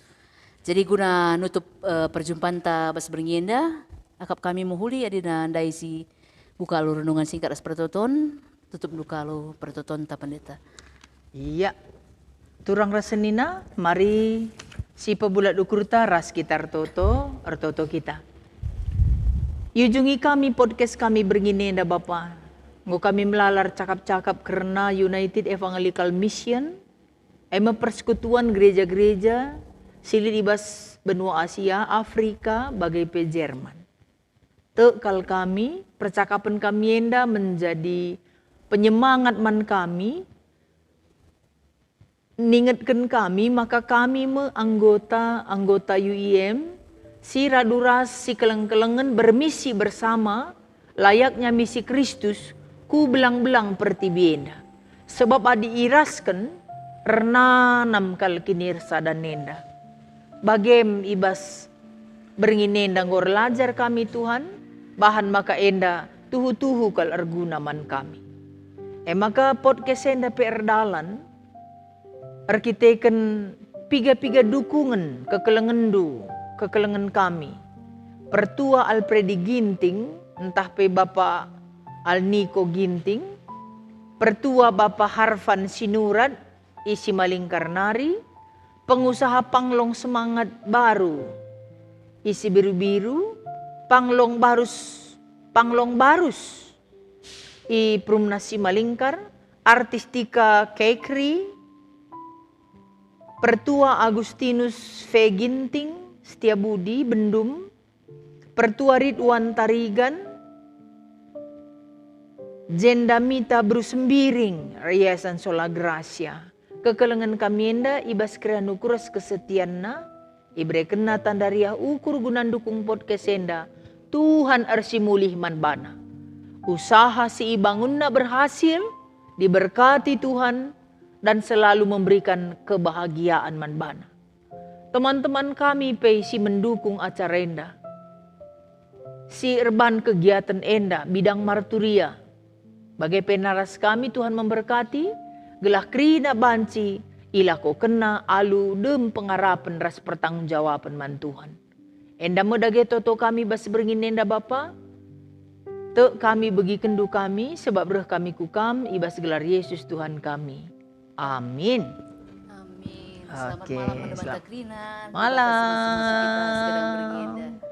Jadi guna nutup, eh, perjumpaan ta bas berngi enda, akap kami mehuli adina ndai si buka alu renungan singkat ras pertoton, tutup ndu ka alu pertoton ta, Pendeta. Iya. Turang ras senina, mari si pebulat ukurta ras kita ertoto, ertoto kita. Iujungi kami podcast kami berngi enda, Bapa. Enggo kami melala ercakap-cakap kerna United Evangelical Mission, e me persekutuan gereja-gereja si lit i bas benua Asia, Afrika, bage pe Jerman. Tek kal kami, percakapen kami enda menjadi penyemangat man kami, ningetken kami maka kami me anggota-anggota U I M si radu ras sikeleng-kelengen bermisi bersama layaknya misi Kristus ku belang-belang pertibi enda. Sebab adi irasken, ernanam kal kinirsadan enda. Bagem i bas berngi enda enggo erlajar kami, Tuhan, bahan maka enda tuhu-tuhu kal erguna man kami. E maka podcast enda pe erdalan erkiteken piga-piga dukungen kekelengenNdu, kekelengen kami. Pertua Alpredi Ginting, ntah pe Bapa Alniko Ginting, Pertua Bapa Harfan Sinurat, i Simalingkar nari, pengusaha panglong semangat baru i Sibiru-biru, panglong barus, panglong barus i Perumnas Simalingkar, artis Tika Kekri, Pertua Agustinus V Ginting, Setiabudi, Bendum, Pertua Ridwan Tarigan, Jenda Mita Beru Sembiring, Yayasan Sola Gracia. Kekelengen kami enda i bas kerina ukur ras kesetianna, iberekenna tanda riah ukur guna ndukung podcast enda, Tuhan ersimulih man bana. Usaha si ibangunna berhasil, diberkati Tuhan, dan selalu memberikan kebahagiaan man bana. Teman-teman kami pe si mendukung acara enda, si erban kegiaten enda bidang marturia, bage pe ras kami Tuhan memberkati, gelah kerina banci ilakokenna alu dem pengarapen ras pertanggungjawapen man Tuhan. Enda me dage toto kami bas beringin enda, Bapa. Tek kami begikenndu kami, sebab reh kami ku Kam i bas gelar Yesus Tuhan kami. Amin. Amin. Selamat Oke, malam, Mada selamat Banta Kerina. Malam. Terima kasih masuk-masuk kita, sekedar beringin dah.